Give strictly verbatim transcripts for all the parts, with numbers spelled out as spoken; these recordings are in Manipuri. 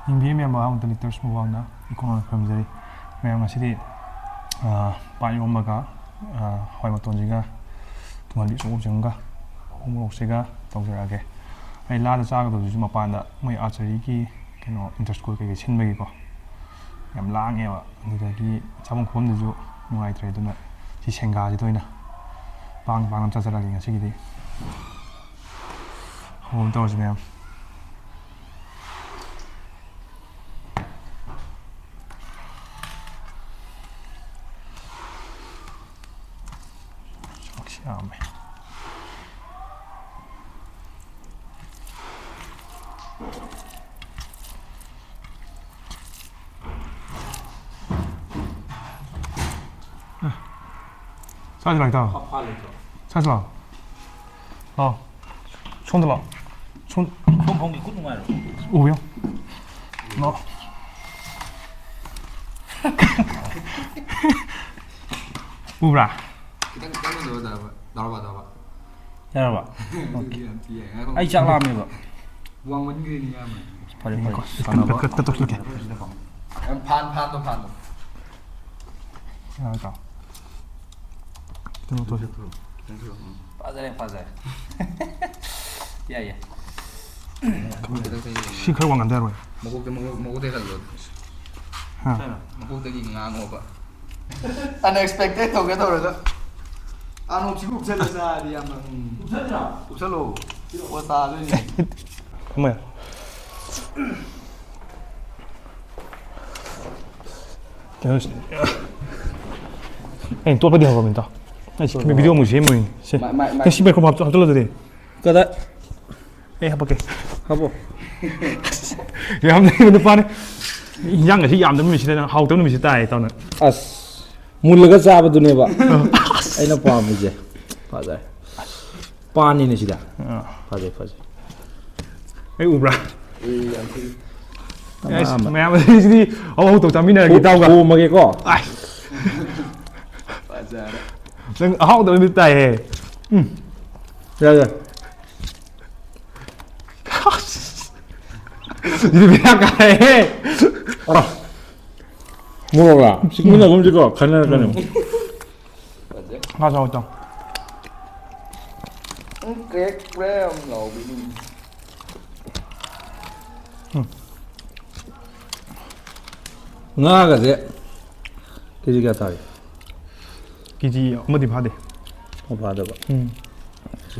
ꯌꯦꯡꯕꯤꯔꯤꯕ ꯃꯌꯥꯝ ꯑꯍꯥꯟꯕꯗ ꯂꯤꯇꯔꯁ ꯃꯨꯛꯕꯥꯡꯅ ꯏꯀꯣꯟ ꯐꯝꯖꯔꯤ꯫ ꯃꯌꯥꯝ ꯉꯁꯤꯗꯤ, ꯑ, ꯄꯥꯟ ꯏꯔꯣꯝꯕꯒ, ꯑ, ꯍꯋꯥꯏ ꯃꯇꯣꯟꯁꯤꯒ ꯇꯨꯡꯍꯟꯕꯤ ꯑꯆꯧꯕꯁꯤꯒ ꯎꯃꯣꯔꯣꯛꯁꯤꯒ ꯇꯧꯖꯔꯛꯑꯒꯦ꯫ ꯑꯩ ꯂꯥꯗ ꯆꯥꯒꯗꯕꯗꯨꯁꯨ ꯃꯄꯥꯟꯗ ꯃꯣꯏ ꯑꯥꯔꯆꯔꯤꯒꯤ ꯀꯩꯅꯣ ꯏꯟꯇꯔ ꯁ꯭ꯀꯨꯜ ꯀꯩꯀꯩ ꯁꯤꯟꯕꯒꯤꯀꯣ ꯌꯥꯝ ꯂꯥꯡꯉꯦꯕ꯫ ꯑꯗꯨꯗꯒꯤ ꯆꯥꯐꯝ ꯈꯣꯠꯐꯝꯗꯨꯁꯨ ꯅꯨꯡꯉꯥꯏꯇ꯭ꯔꯦ꯫ ꯑꯗꯨꯅ ꯁꯤ ꯁꯦꯡꯒꯥꯁꯤꯗ ꯑꯣꯏꯅ ꯄꯥꯡ ꯄꯥꯡ ꯑꯃ ꯆꯥꯖꯔꯛꯑꯒꯦ ꯉꯁꯤꯒꯤꯗꯤ꯫ ꯍꯣꯝ ꯇꯧꯔꯁꯤ ꯃꯌꯥꯝ꯫ ꯆꯥꯛꯁꯤ ꯌꯥꯝꯃꯦ꯫ ꯆꯥꯁꯤ ꯂꯥꯛ ꯏꯇꯥꯎ꯫ ꯐꯥ-, ꯐꯥ ꯂꯩꯇ꯭ꯔꯣ? ꯆꯥꯁꯤ ꯂꯥꯛꯑꯣ꯫ ꯂꯥꯛꯑꯣ꯫ ꯁꯣꯝꯗ ꯂꯥꯛꯑꯣ꯫ ꯁꯣꯝ-, ꯁꯣꯝ ꯐꯝꯒꯦ, ꯈꯨꯠ ꯅꯨꯡꯉꯥꯏꯔꯣ? ꯎꯕꯤꯌꯣ꯫ ꯂꯥꯛꯑꯣ꯫ ꯎꯕ꯭ꯔꯥ? ꯈꯤꯇꯪ, ꯈꯤꯇꯪ ꯀꯩꯅꯣ ꯇꯧꯔ ꯇꯥꯕ꯫ ꯗꯥꯎꯔꯕ, ꯗꯥꯎꯔꯕ꯫ ꯌꯥꯔꯕ? ꯑꯗꯨꯗꯤ ꯌꯥꯝ ꯊꯤ ꯌꯥꯏ꯫ ꯉꯥꯏꯈꯣ꯫ ꯑꯩ ꯆꯥꯛ ꯂꯥꯝꯃꯦꯕ꯫ ꯋꯥꯡꯃꯟꯈ꯭ꯔꯦꯅꯦ, ꯏꯌꯥꯝꯕ꯫ ꯐꯔꯦ, ꯐꯔꯦ꯫ ꯉꯥꯏꯈꯣ, ꯁꯤ ꯁꯥꯟꯅꯕ꯫ ꯀꯛ-, ꯀꯛ-, ꯀꯛꯊꯠꯂꯒꯦ꯫ ꯌꯥꯝ ꯐꯥꯟ, ꯐꯥꯟꯗꯣ, ꯐꯥꯟꯗꯣ꯫ ꯌꯥꯔꯣꯏꯗ꯭ꯔꯣ? ꯈꯤꯇꯪ ꯂꯧꯊꯣꯛꯁꯤ꯫ ꯐꯖꯔꯦ, ꯐꯖꯔꯦ꯫ ꯌꯥꯏ, ꯌꯥꯏ꯫ ꯁꯤ ꯈꯔ ꯋꯥꯡꯍꯟꯗ ꯌꯥꯔꯣꯏ꯫ ꯃꯀꯣꯛꯇ, ꯃꯀꯣꯛ, ꯃꯀꯣꯛꯇꯩ ꯍꯜꯂꯣ꯫ ꯍꯥ꯫ ꯃꯀꯣꯛꯇꯒꯤ ꯉꯥꯡꯉꯣꯕ꯫ Unexpected ꯇꯧꯒꯦ ꯇꯧꯔꯒ꯫ ꯑꯥ, ꯅꯣꯡ ꯆꯤꯡ ꯎꯞꯁꯜꯂ ꯆꯥꯔꯗꯤ ꯌꯥꯝꯅ, ꯎꯝ꯫ ꯎꯞꯁꯜꯂꯣ꯫ ꯑꯣ, ꯇꯥꯗꯣꯏꯅꯦ꯫ ꯊꯝꯃꯦ꯫ ꯀꯩꯅꯣ, ꯑꯩꯅ ꯇꯣꯠꯄꯗꯤ ꯍꯧꯔꯕꯅꯤ, ꯏꯇꯥꯎ꯫ ꯑꯩ ꯁꯤ ꯍꯣꯏ, ꯍꯣꯏ꯫ ꯚꯤꯗꯤꯑꯣ ꯑꯃꯨꯛ ꯁꯦꯝꯃꯣꯏ꯫ ꯁꯦ꯫ ꯃꯥꯏ, ꯃꯥꯏ, ꯃꯥꯏ꯫ ꯅꯪ ꯁꯤ ꯃꯥꯏꯀ꯭ꯔꯣꯐꯣꯟ ꯍꯥꯞꯆꯜꯂꯣ ꯑꯗꯨꯗꯤ꯫ ꯀꯗꯥꯏ? ꯑꯩ ꯍꯥꯄꯛꯀꯦ꯫ ꯍꯥꯄꯣ꯫ ꯌꯥꯝ ꯂꯩꯕ ꯅꯨꯄꯥꯅꯤ꯫ ꯏꯟꯖꯥꯡ ꯉꯁꯤ ꯌꯥꯝꯗꯕ ꯅꯨꯃꯤꯠꯁꯤꯗ ꯅꯪ ꯍꯥꯎꯇꯕ ꯅꯨꯃꯤꯠꯁꯤ ꯇꯥꯏ, ꯏꯇꯥꯎꯅ꯫ ꯑꯁ, ꯃꯨꯜꯂꯒ ꯆꯥꯕꯗꯨꯅꯦꯕ ꯑꯩꯅ ꯄꯥꯝꯃꯤꯁꯦ꯫ ꯐꯖꯔꯦ꯫ ꯄꯥꯟꯅꯤꯅꯦ ꯁꯤꯗ꯫ ꯑꯥ꯫ ꯐꯖꯩ, ꯐꯖꯩ꯫ ꯑꯩ ꯎꯕ꯭ꯔꯥ? ꯑꯦ, ꯌꯥꯝ ꯊꯤ-, ꯑꯁ, ꯃꯌꯥꯝ ꯑꯁꯤꯗꯤ ꯑꯍꯧ ꯍꯧ ꯇꯧ ꯆꯥꯃꯤꯟꯅꯔꯒꯦ, ꯏꯇꯥꯎꯒ꯫ ꯊꯣꯝꯃꯒꯦꯀꯣ꯫ ꯑꯥꯏ꯫ ꯐꯖꯔꯦ꯫ ꯅꯪ ꯑꯍꯥꯎꯗꯕ ꯅꯨꯃꯤꯠ ꯇꯥꯏꯍꯦ꯫ ꯎꯝ꯫ ꯌꯥꯔꯦ, ꯌꯥꯔꯦ꯫ ꯁꯤꯗꯤ ꯕꯦꯔꯥ ꯀꯥꯔꯦꯍꯦ꯫ ꯃꯣꯔꯣꯛꯂꯥ? ꯆꯤꯛꯃꯤꯟꯅꯒꯨꯝꯁꯤꯀꯣ, ꯈꯟꯅꯔꯛꯀꯅꯤ꯫ ꯐꯖꯩ꯫ ꯉꯥ ꯆꯥꯎ ꯆꯥꯎ꯫ ꯎꯝ, ꯀ꯭ꯔꯦꯛ ꯀ꯭ꯔꯦꯝ ꯂꯥꯎꯕꯤꯅꯤ꯫ ꯎꯝ꯫ ꯉꯥꯒꯁꯦ ꯀꯦꯖꯤ ꯀꯌꯥ ꯇꯥꯒꯦ? ꯀꯦꯖꯤ ꯑꯃꯗꯤ ꯐꯥꯗꯦ꯫ ꯑꯣ, ꯐꯥꯗꯕ꯫ ꯎꯝ꯫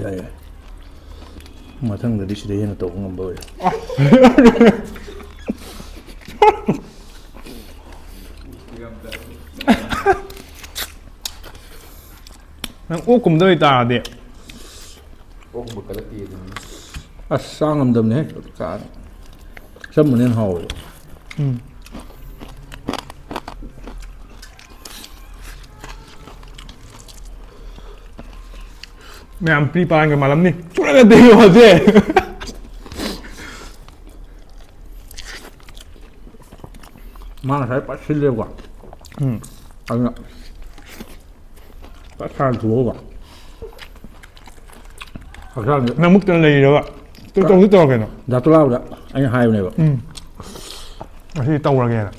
ꯌꯥꯏ, ꯌꯥꯏ꯫ ꯃꯊꯪꯗꯗꯤ ꯁꯤꯗꯩ ꯍꯦꯟꯅ ꯇꯧꯕ ꯉꯝꯕ ꯑꯣꯏꯔꯦ꯫ ꯅꯪ ꯑꯣꯛ ꯀꯨꯝꯗ ꯑꯣꯏꯇꯥꯔꯗꯤ꯫ ꯑꯣꯛꯀꯨꯝꯕ ꯀꯜꯂꯛꯇꯦ ꯑꯗꯨꯅꯤ꯫ ꯑꯁ, ꯆꯥ ꯉꯝꯗꯕꯅꯦꯍꯦ꯫ ꯆꯥ-, ꯑꯆꯝꯕꯅ ꯍꯦꯟꯅ ꯍꯥꯎꯋꯦꯕ꯫ ꯎꯝ꯫ ꯃꯌꯥꯝ ꯄ꯭ꯔꯤ ꯄ꯭ꯂꯥꯟꯒ ꯃꯥꯜꯂꯝꯅꯤ꯫ ꯁꯨꯡꯅꯠ ꯅꯠꯇꯦ ꯍꯧꯖꯤꯛ꯫ ꯃꯥ ꯉꯁꯥꯏ ꯄꯥꯏꯁꯤꯜꯂꯦꯕꯀꯣ꯫ ꯎꯝ꯫ ꯑꯗꯨꯅ ꯄꯥꯏꯁꯥꯟ ꯊꯣꯛꯑꯒ ꯍꯛꯆꯥꯡꯁꯦ ꯅꯪ ꯃꯨꯛꯇꯅ ꯂꯩꯔꯤꯔꯕ? ꯇꯧ-, ꯇꯧꯁꯤ ꯇꯧꯔ ꯀꯩꯅꯣ? ꯗꯥ ꯇꯣꯂꯥꯕꯗ ꯑꯩꯅ ꯍꯥꯏꯕꯅꯦꯕ꯫ ꯎꯝ꯫ ꯉꯁꯤ ꯇꯧꯔꯒꯦꯅ꯫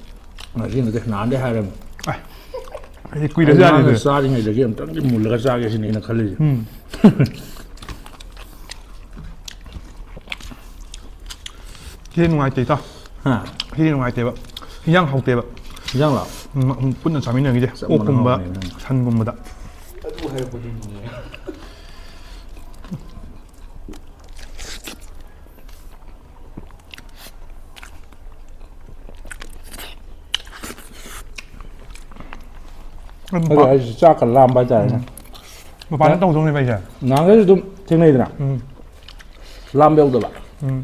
ꯉꯁꯤ ꯅꯠꯇꯦ, ꯅꯍꯥꯟꯗꯩ ꯍꯥꯏꯔꯕꯅꯦ꯫ ꯑꯦ, ꯑꯩꯗꯤ ꯀꯨꯏꯔꯁꯨ ꯑꯩ ꯌꯥꯅꯤ ꯃꯥꯅ ꯑꯗꯨ꯫ ꯆꯥꯔꯤꯉꯩꯗꯒꯤ ꯑꯝꯇꯪꯗꯤ ꯃꯨꯜꯂꯒ ꯆꯥꯒꯦ ꯁꯤꯅꯤ ꯑꯩꯅ ꯈꯜꯂꯤꯁꯦ꯫ ꯎꯝ꯫ ꯁꯤꯗꯤ ꯅꯨꯡꯉꯥꯏꯇꯦ, ꯏꯇꯥꯎ꯫ ꯍꯥ? ꯁꯤꯗꯤ ꯅꯨꯡꯉꯥꯏꯇꯦꯕ꯫ ꯍꯤꯟꯖꯥꯡ ꯍꯥꯎꯇꯦꯕ꯫ ꯍꯤꯟꯖꯥꯡꯂꯣ? ꯎꯝ, ꯎꯝ, ꯄꯨꯟꯅ ꯆꯥꯃꯤꯟꯅꯈꯤꯁꯦ꯫ ꯆꯞ ꯃꯥꯟꯅ ꯑꯣꯛꯀꯨꯝꯕ, ꯍꯥꯎꯕꯅꯦ ꯅꯪ꯫ ꯁꯟꯒꯨꯝꯕꯗ꯫ ꯑꯗꯨ ꯍꯥꯏꯔꯛꯄꯗꯤ ꯅꯨꯡꯉꯥꯏ꯫ ꯑꯗꯨ ꯑꯗꯨ ꯄꯥꯛ-, ꯑꯩꯁꯨ ꯆꯥꯛꯀ ꯂꯥꯝꯕ ꯍꯥꯏꯇꯥꯔꯦꯅꯦ꯫ ꯎꯝ꯫ ꯃꯄꯥꯟꯗ ꯇꯧꯗꯧꯅꯦꯕ ꯑꯩꯁꯦ꯫ ꯅꯍꯥꯟꯈꯩꯁꯨ ꯑꯗꯨꯝ ꯊꯦꯡꯅꯩꯗꯅ꯫ ꯎꯝ꯫ ꯂꯥꯝꯕ ꯌꯧꯗꯕ꯫ ꯎꯝ꯫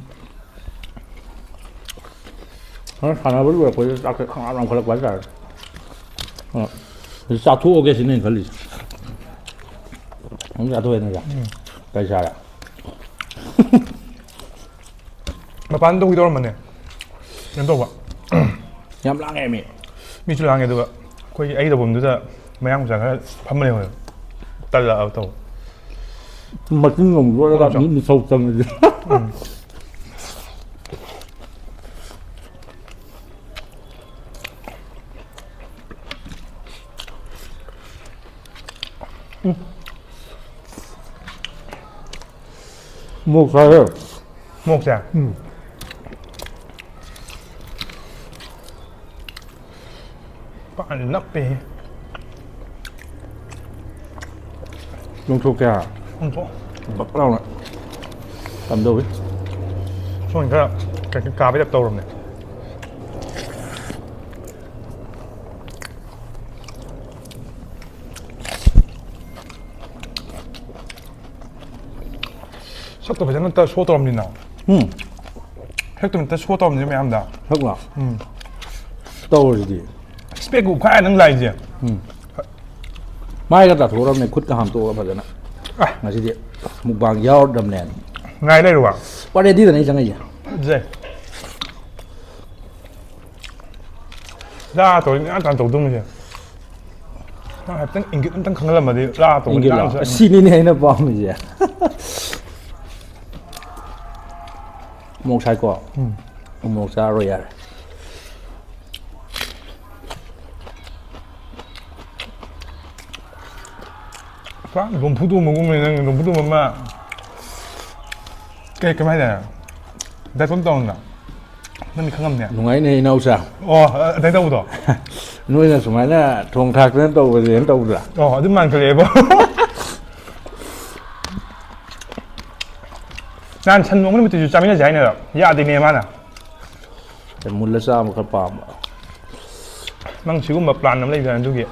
ꯍꯣꯔꯦꯟ ꯁꯥꯟꯅꯕ ꯂꯣꯏꯔꯛꯄꯩꯗ ꯆꯥꯛꯁꯦ ꯈꯪꯂꯥꯝ ꯂꯥꯝꯈꯠꯂꯛꯄ ꯍꯥꯏꯇꯥꯔꯦ꯫ ꯑ, ꯍꯧꯖꯤꯛ ꯆꯥꯊꯣꯛꯑꯒꯦ ꯁꯤꯅꯦ ꯑꯩꯅ ꯈꯜꯂꯤꯁꯦ꯫ ꯑꯗꯨꯝ ꯆꯥꯊꯣꯛꯑꯦ ꯅꯠꯇ꯭ꯔꯥ? ꯎꯝ꯫ ꯀꯩ ꯆꯥꯔꯦ? ꯃꯄꯥꯟꯗ ꯇꯧꯒꯦ ꯇꯧꯔꯝꯕꯅꯦ꯫ ꯀꯩꯅꯣ ꯇꯧꯕ꯫ ꯌꯥꯝ ꯂꯥꯡꯉꯦ ꯃꯤ꯫ ꯃꯤꯁꯨ ꯂꯥꯡꯉꯦ, ꯑꯗꯨꯒ ꯑꯩꯈꯣꯏꯒꯤ ꯑꯩ ꯇꯧꯐꯝꯗꯨꯗ ꯃꯌꯥꯡ ꯃꯆꯥ ꯈꯔ ꯐꯝꯕ ꯂꯩꯍꯧꯋꯦꯕ꯫ ꯇꯜꯂꯛꯑꯕ ꯇꯧꯕ꯫ ꯃꯆꯤꯟ ꯑꯃꯨꯛ ꯂꯣꯜꯂꯒ ꯃꯤ ꯃꯤꯁꯧ ꯆꯪꯉꯗꯤ꯫ ꯎꯝ꯫ ꯃꯣꯔꯣꯛ ꯁꯥꯏꯍꯦ꯫ ꯃꯣꯔꯣꯛꯁꯦ? ꯎꯝ꯫ ꯐꯖꯅ ꯅꯞꯄꯦꯍꯦ꯫ ꯂꯣꯡꯊꯣꯛꯀꯦ ꯍꯥ? ꯂꯣꯡꯊꯣꯛ꯫ ꯕꯛ ꯂꯥꯎꯅ ꯀꯝꯗꯧꯏ? ꯁꯣꯝ ꯈꯔ ꯀꯩ-, ꯀꯥꯕꯩ ꯇꯥꯏꯞ ꯇꯧꯔꯕꯅꯦ꯫ ꯁꯛꯇꯣ ꯐꯖꯅ ꯑꯝꯇ ꯁꯣ ꯇꯧꯔꯝꯅꯤꯅ꯫ ꯎꯝ꯫ ꯁꯛꯇꯣ ꯑꯝꯇ ꯁꯣ ꯇꯧꯔꯝꯅꯤꯅ ꯃꯌꯥꯝꯗ꯫ ꯁꯛꯂꯣ? ꯎꯝ꯫ ꯇꯧꯔꯤꯁꯤꯗꯤ꯫ ꯏꯁꯄꯦꯛ ꯎꯞꯈꯥꯏ ꯅꯪ ꯂꯥꯛꯏꯁꯦ꯫ ꯎꯝ꯫ ꯃꯥꯏꯒ ꯇꯥꯊꯣꯛꯎꯔꯕꯅꯦ, ꯈꯨꯠꯀ ꯍꯥꯝꯇꯣꯛꯑꯒ ꯐꯖꯅ꯫ ꯑ꯫ ꯉꯁꯤꯗꯤ ꯃꯨꯛꯕꯥꯡ ꯌꯥꯎꯔꯗꯕꯅꯦ꯫ ꯉꯥꯏ ꯂꯩꯔꯨꯕ? ꯄꯥꯔꯦꯗꯤꯗꯅꯦ ꯑꯩ ꯆꯪꯉꯛꯏꯁꯦ꯫ ꯐꯖꯩ꯫ ꯂꯥ ꯇꯧꯔꯤ ꯃꯌꯥꯝ ꯇꯥꯟ ꯇꯧꯗꯧꯅꯤꯁꯦ꯫ ꯅꯪ ꯍꯥꯏꯐꯦꯠꯇꯪ ꯏꯪꯒꯤꯠ ꯑꯝꯇꯪ ꯈꯪꯍꯜꯂꯝꯃꯗꯤ ꯂꯥ ꯇꯧꯕ ꯏꯪꯒꯤꯠꯂꯣ? ꯂꯥꯡ ꯆꯠ-, ꯑꯁꯤꯅꯤꯅꯦ ꯑꯩꯅ ꯄꯥꯝꯃꯤꯁꯦ꯫ ꯃꯣꯔꯣꯛ ꯁꯥꯏꯀꯣ? ꯎꯝ꯫ ꯃꯣꯔꯣꯛ ꯆꯥꯔꯔꯣꯏ ꯌꯥꯔꯦ꯫ ꯄꯨꯔꯥ ꯂꯨꯝꯐꯨ ꯇꯣꯝꯕꯒꯨꯝꯕꯅꯤ ꯅꯪ, ꯂꯨꯝꯐꯨ ꯇꯣꯝꯕ ꯑꯃ ꯀꯩ, ꯀꯃꯥꯏ ꯍꯥꯏꯇꯥꯔꯦ? ꯗꯥꯏꯠ ꯐꯖꯅ ꯇꯧꯔꯝꯅꯤꯅ꯫ ꯅꯪꯗꯤ ꯈꯪꯉꯝꯅꯦ꯫ ꯅꯨꯡꯉꯥꯏꯅꯦ ꯏꯅꯥꯎꯆꯥ꯫ ꯑꯣ, ꯑꯗꯥꯏ ꯇꯧꯕꯗꯣ? ꯅꯣꯏꯅ ꯁꯨꯃꯥꯏꯅ ꯊꯣꯡ ꯊꯥꯛꯇꯅ ꯇꯧꯕꯁꯦꯅ ꯇꯧꯕꯗ꯭ꯔꯥ? ꯑꯣ, ꯑꯗꯨ ꯃꯥꯟꯈꯠꯂꯛꯑꯦꯕꯣ꯫ ꯅꯍꯥꯟ ꯁꯟ ꯊꯣꯡꯕ ꯅꯨꯃꯤꯠꯇꯨꯁꯨ ꯆꯥꯃꯤꯟꯅꯁꯦ ꯍꯥꯏꯅꯔ ꯌꯥꯗꯦꯅꯦ ꯃꯥꯅ꯫ ꯃꯨꯜꯂ ꯆꯥꯕ ꯈꯔ ꯄꯥꯝꯕ꯫ ꯅꯪ ꯁꯤꯒꯨꯝꯕ ꯄ꯭ꯂꯥꯟ ꯑꯃ ꯂꯩꯗꯅ ꯑꯗꯨꯒꯤ꯫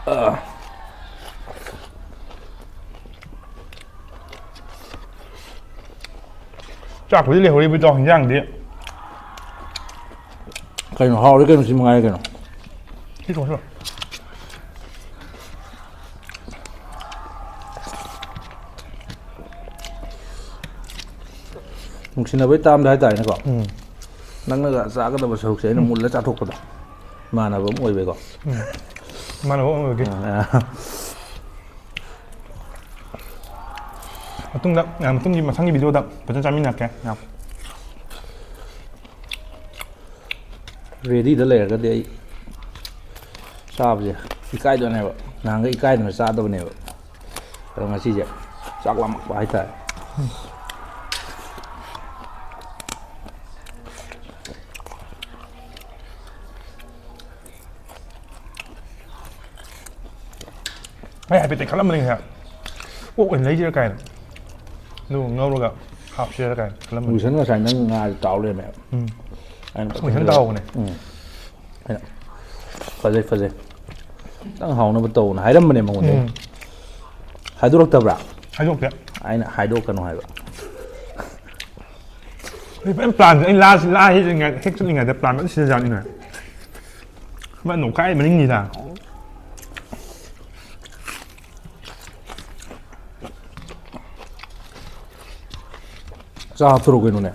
ꯑꯥ꯫ ꯆꯥꯛꯄꯨꯗꯤ ꯂꯩꯍꯧꯔꯤꯕ ꯏꯇꯥꯎ, ꯍꯤꯟꯖꯥꯡꯗꯤ꯫ ꯀꯩꯅꯣ ꯍꯥꯎꯔꯤ ꯀꯩꯅꯣ ꯁꯤ ꯃꯉꯥꯏꯔꯦ ꯀꯩꯅꯣ꯫ ꯁꯤ ꯊꯣꯡꯁꯤꯔꯣ? ꯅꯨꯡꯁꯤꯅꯕꯩ ꯇꯥꯝꯗ ꯍꯥꯏꯇꯥꯔꯦꯅꯦꯀꯣ꯫ ꯎꯝ꯫ ꯅꯪꯅꯒ ꯆꯥꯒꯗꯕ ꯁꯔꯨꯛꯁꯦ ꯑꯩꯅ ꯎꯝ꯫ ꯃꯨꯜꯂ ꯆꯥꯊꯣꯛꯄꯗꯣ꯫ ꯏꯃꯥꯟꯅꯕ ꯑꯃ ꯑꯣꯏꯕꯩꯀꯣ꯫ ꯎꯝ꯫ ꯏꯃꯥꯟꯅꯕ ꯑꯃ ꯑꯣꯏꯕꯒꯤ꯫ ꯑꯥ꯫ ꯃꯇꯨꯡꯗ, ꯑ, ꯃꯇꯨꯡꯒꯤ, ꯃꯊꯪꯒꯤ video ꯗ ꯐꯖꯅ ꯆꯥꯃꯤꯟꯅꯔꯛꯀꯦ꯫ ꯌꯥꯝ꯫ Ready ꯗ ꯂꯩꯔꯒꯗꯤ ꯑꯩ ꯆꯥꯕꯁꯦ ꯏꯀꯥꯏꯗꯣꯏꯅꯦꯕ꯫ ꯅꯍꯥꯟꯒꯩ ꯏꯀꯥꯏꯗꯅ ꯆꯥꯗꯕꯅꯦꯕ꯫ ꯑꯗꯣ ꯉꯁꯤꯁꯦ ꯆꯥꯛ ꯂꯥꯝꯃꯛꯄ ꯍꯥꯏꯇꯥꯔꯦ꯫ ꯑꯩ ꯍꯥꯏꯐꯦꯠꯇꯤ ꯈꯜꯂꯝꯕꯅꯤ ꯉꯁꯥꯏ, ꯑꯣꯛ ꯑꯣꯏꯅ ꯂꯩꯁꯤꯔꯥ ꯀꯥꯏꯅ, ꯑꯗꯨꯒ ꯉꯧꯔꯒ ꯍꯥꯞꯁꯤꯔꯥ ꯀꯥꯏꯅ ꯈꯜꯂꯝꯕꯅꯤ꯫ ꯃꯨꯁꯟ ꯉꯁꯥꯏ ꯅꯪ ꯉꯥꯁꯦ ꯇꯥꯎ ꯂꯩꯔꯝꯃꯦ꯫ ꯎꯝ꯫ ꯑꯩꯅ ꯃꯨꯁꯟ ꯇꯥꯎꯕꯅꯦ꯫ ꯎꯝ꯫ ꯑꯩꯅ, "ꯐꯖꯩ, ꯐꯖꯩ, ꯈꯤꯇꯪ ꯍꯥꯎꯅꯕ ꯇꯧꯅ" ꯍꯥꯏꯔꯝꯕꯅꯦ ꯃꯉꯣꯟꯗ꯫ ꯎꯝ꯫ ꯍꯥꯏꯗꯣꯔꯛꯇꯕ꯭ꯔꯥ? ꯍꯥꯏꯗꯣꯛꯇꯦ꯫ ꯑꯩꯅ ꯍꯥꯏꯗꯣꯛꯀꯅꯨ ꯍꯥꯏꯕ꯫ ꯑꯩ ꯐꯖꯅ ꯄ꯭ꯂꯥꯟꯁꯦ, ꯑꯩ ꯂꯥ, ꯂꯥ ꯍꯦꯛ ꯆꯠꯂꯤꯉꯩ-, ꯍꯦꯛ ꯆꯠꯂꯤꯉꯩꯗ ꯄ꯭ꯂꯥꯟ ꯐꯖꯅ ꯁꯤꯟꯖꯥꯠꯅꯤꯅꯦ꯫ ꯑꯃ ꯅꯣꯡꯈꯥꯏ ꯃꯅꯤꯡꯅꯤꯗ꯫ ꯆꯥ ꯍꯥꯞꯊꯔꯛꯑꯣ ꯀꯩꯅꯣꯅꯦ꯫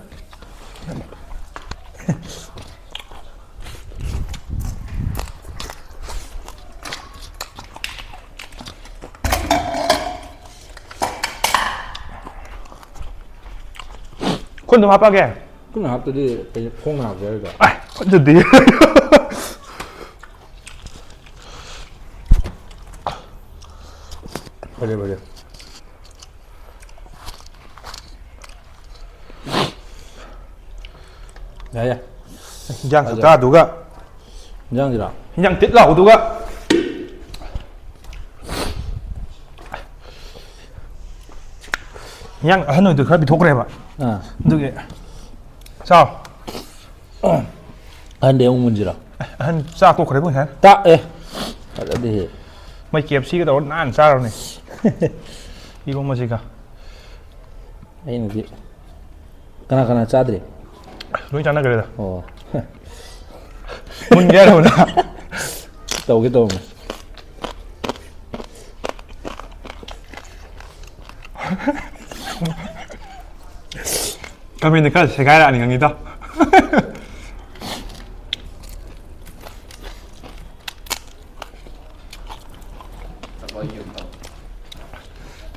ꯈꯨꯠ ꯑꯗꯨꯝ ꯍꯥꯞꯄꯛꯑꯒꯦ? ꯈꯨꯠꯅ ꯍꯥꯞꯇꯗꯤ ꯀꯩ, ꯈꯣꯡꯅ ꯍꯥꯞꯀꯦ ꯍꯥꯏꯔꯒ? ꯑꯥꯏ, ꯈꯨꯠꯇꯗꯤ꯫ ꯐꯔꯦ, ꯐꯔꯦ꯫ ꯌꯥꯏ, ꯌꯥꯏ꯫ ꯏꯟꯖꯥꯡ ꯐꯖꯔꯦ꯫ ꯁꯛꯇꯥꯗꯨꯒ꯫ ꯏꯟꯖꯥꯡꯁꯤꯔꯣ? ꯏꯟꯖꯥꯡ ꯇꯤꯠ ꯂꯥꯎꯕꯗꯨꯒ꯫ ꯏꯟꯖꯥꯡ ꯑꯍꯟ ꯑꯣꯏꯗꯨ ꯈꯔ ꯄꯤꯊꯣꯛꯈ꯭ꯔꯦꯕ꯫ ꯑꯥ꯫ ꯑꯗꯨꯒꯤ꯫ ꯆꯥꯎ꯫ ꯑꯍꯟꯗꯤ ꯑꯃꯨꯛ ꯃꯨꯟꯁꯤꯔꯣ? ꯑꯍꯟ ꯆꯥ ꯇꯣꯛꯈ꯭ꯔꯦꯕꯨ ꯉꯁꯥꯏ꯫ ꯇꯥꯛꯑꯦ꯫ ꯐꯖꯗꯦꯍꯦ꯫ ꯃꯣꯏ ꯀꯦ ꯑꯦꯐ ꯁꯤꯒ ꯇꯧꯔ ꯅꯥꯟꯅ ꯆꯥꯔꯕꯅꯦ꯫ ꯏꯔꯣꯝꯕꯁꯤꯒ꯫ ꯑꯩꯅꯗꯤ ꯀꯅꯥ ꯀꯅꯥ ꯆꯥꯗ꯭ꯔꯤ? ꯂꯣꯏ ꯆꯥꯟꯅꯈ꯭ꯔꯦꯗ꯫ ꯑꯣ꯫ ꯃꯨꯟꯒꯦ ꯍꯥꯏꯔꯕ ꯅꯪ? ꯇꯧꯒꯦ ꯇꯧꯔꯝꯅꯦ꯫ ꯀꯃꯦꯟꯗ ꯈꯔ ꯁꯦꯒꯥꯏꯔꯛꯑꯅꯤ ꯈꯪꯉꯤꯗ꯫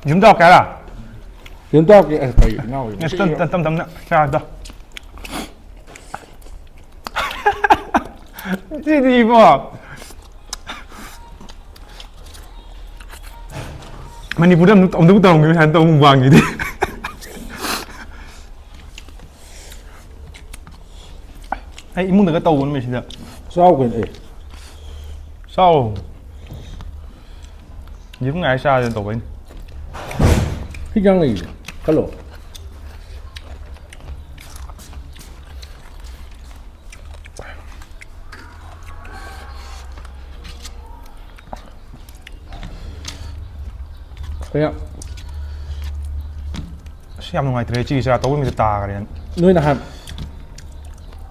ꯌꯨꯝ ꯇꯧꯔꯛꯀꯦ ꯍꯥꯏꯔꯣ? ꯌꯨꯝ ꯇꯧꯔꯛꯀꯦ꯫ ꯑꯁ, ꯀꯩ ꯏꯅꯥꯎ ꯌꯨꯝ ꯑꯁ, ꯇꯞ-, ꯇꯞ-, ꯇꯞ-, ꯇꯞꯅ ꯆꯥꯗꯣ꯫ ꯁꯤꯗꯤ ꯏꯕꯣ꯫ ꯃꯅꯤꯄꯨꯔꯗ ꯑꯃꯨꯛ, ꯑꯃꯨꯛꯇꯕꯨ ꯇꯧꯔꯝꯒꯤꯔꯣꯏ ꯁꯨꯃꯥꯏꯅ ꯇꯧꯕ ꯃꯨꯛꯕꯥꯡꯒꯤꯗꯤ꯫ ꯑꯩ ꯏꯃꯨꯡꯗꯒ ꯇꯧꯕ ꯅꯨꯃꯤꯠꯁꯤꯗ꯫ ꯆꯥꯎ ꯀꯩꯅꯣ, ꯑꯦ꯫ ꯆꯥꯎ꯫ ꯌꯦꯔꯨꯝ ꯉꯥꯏ ꯆꯥꯗꯅ ꯇꯧꯕꯩꯅꯤ꯫ ꯁꯤ ꯀꯌꯥꯝ ꯂꯩꯒꯦ? ꯈꯜꯂꯣ꯫ ꯀꯌꯥ? ꯑꯁ, ꯌꯥꯝ ꯅꯨꯡꯉꯥꯏꯇ꯭ꯔꯦ꯫ ꯆꯤꯒꯤ ꯆꯔꯥ ꯇꯧꯕ ꯅꯨꯃꯤꯠꯇ ꯇꯥꯈ꯭ꯔꯦꯅ꯫ ꯅꯣꯏ ꯅꯍꯥꯟ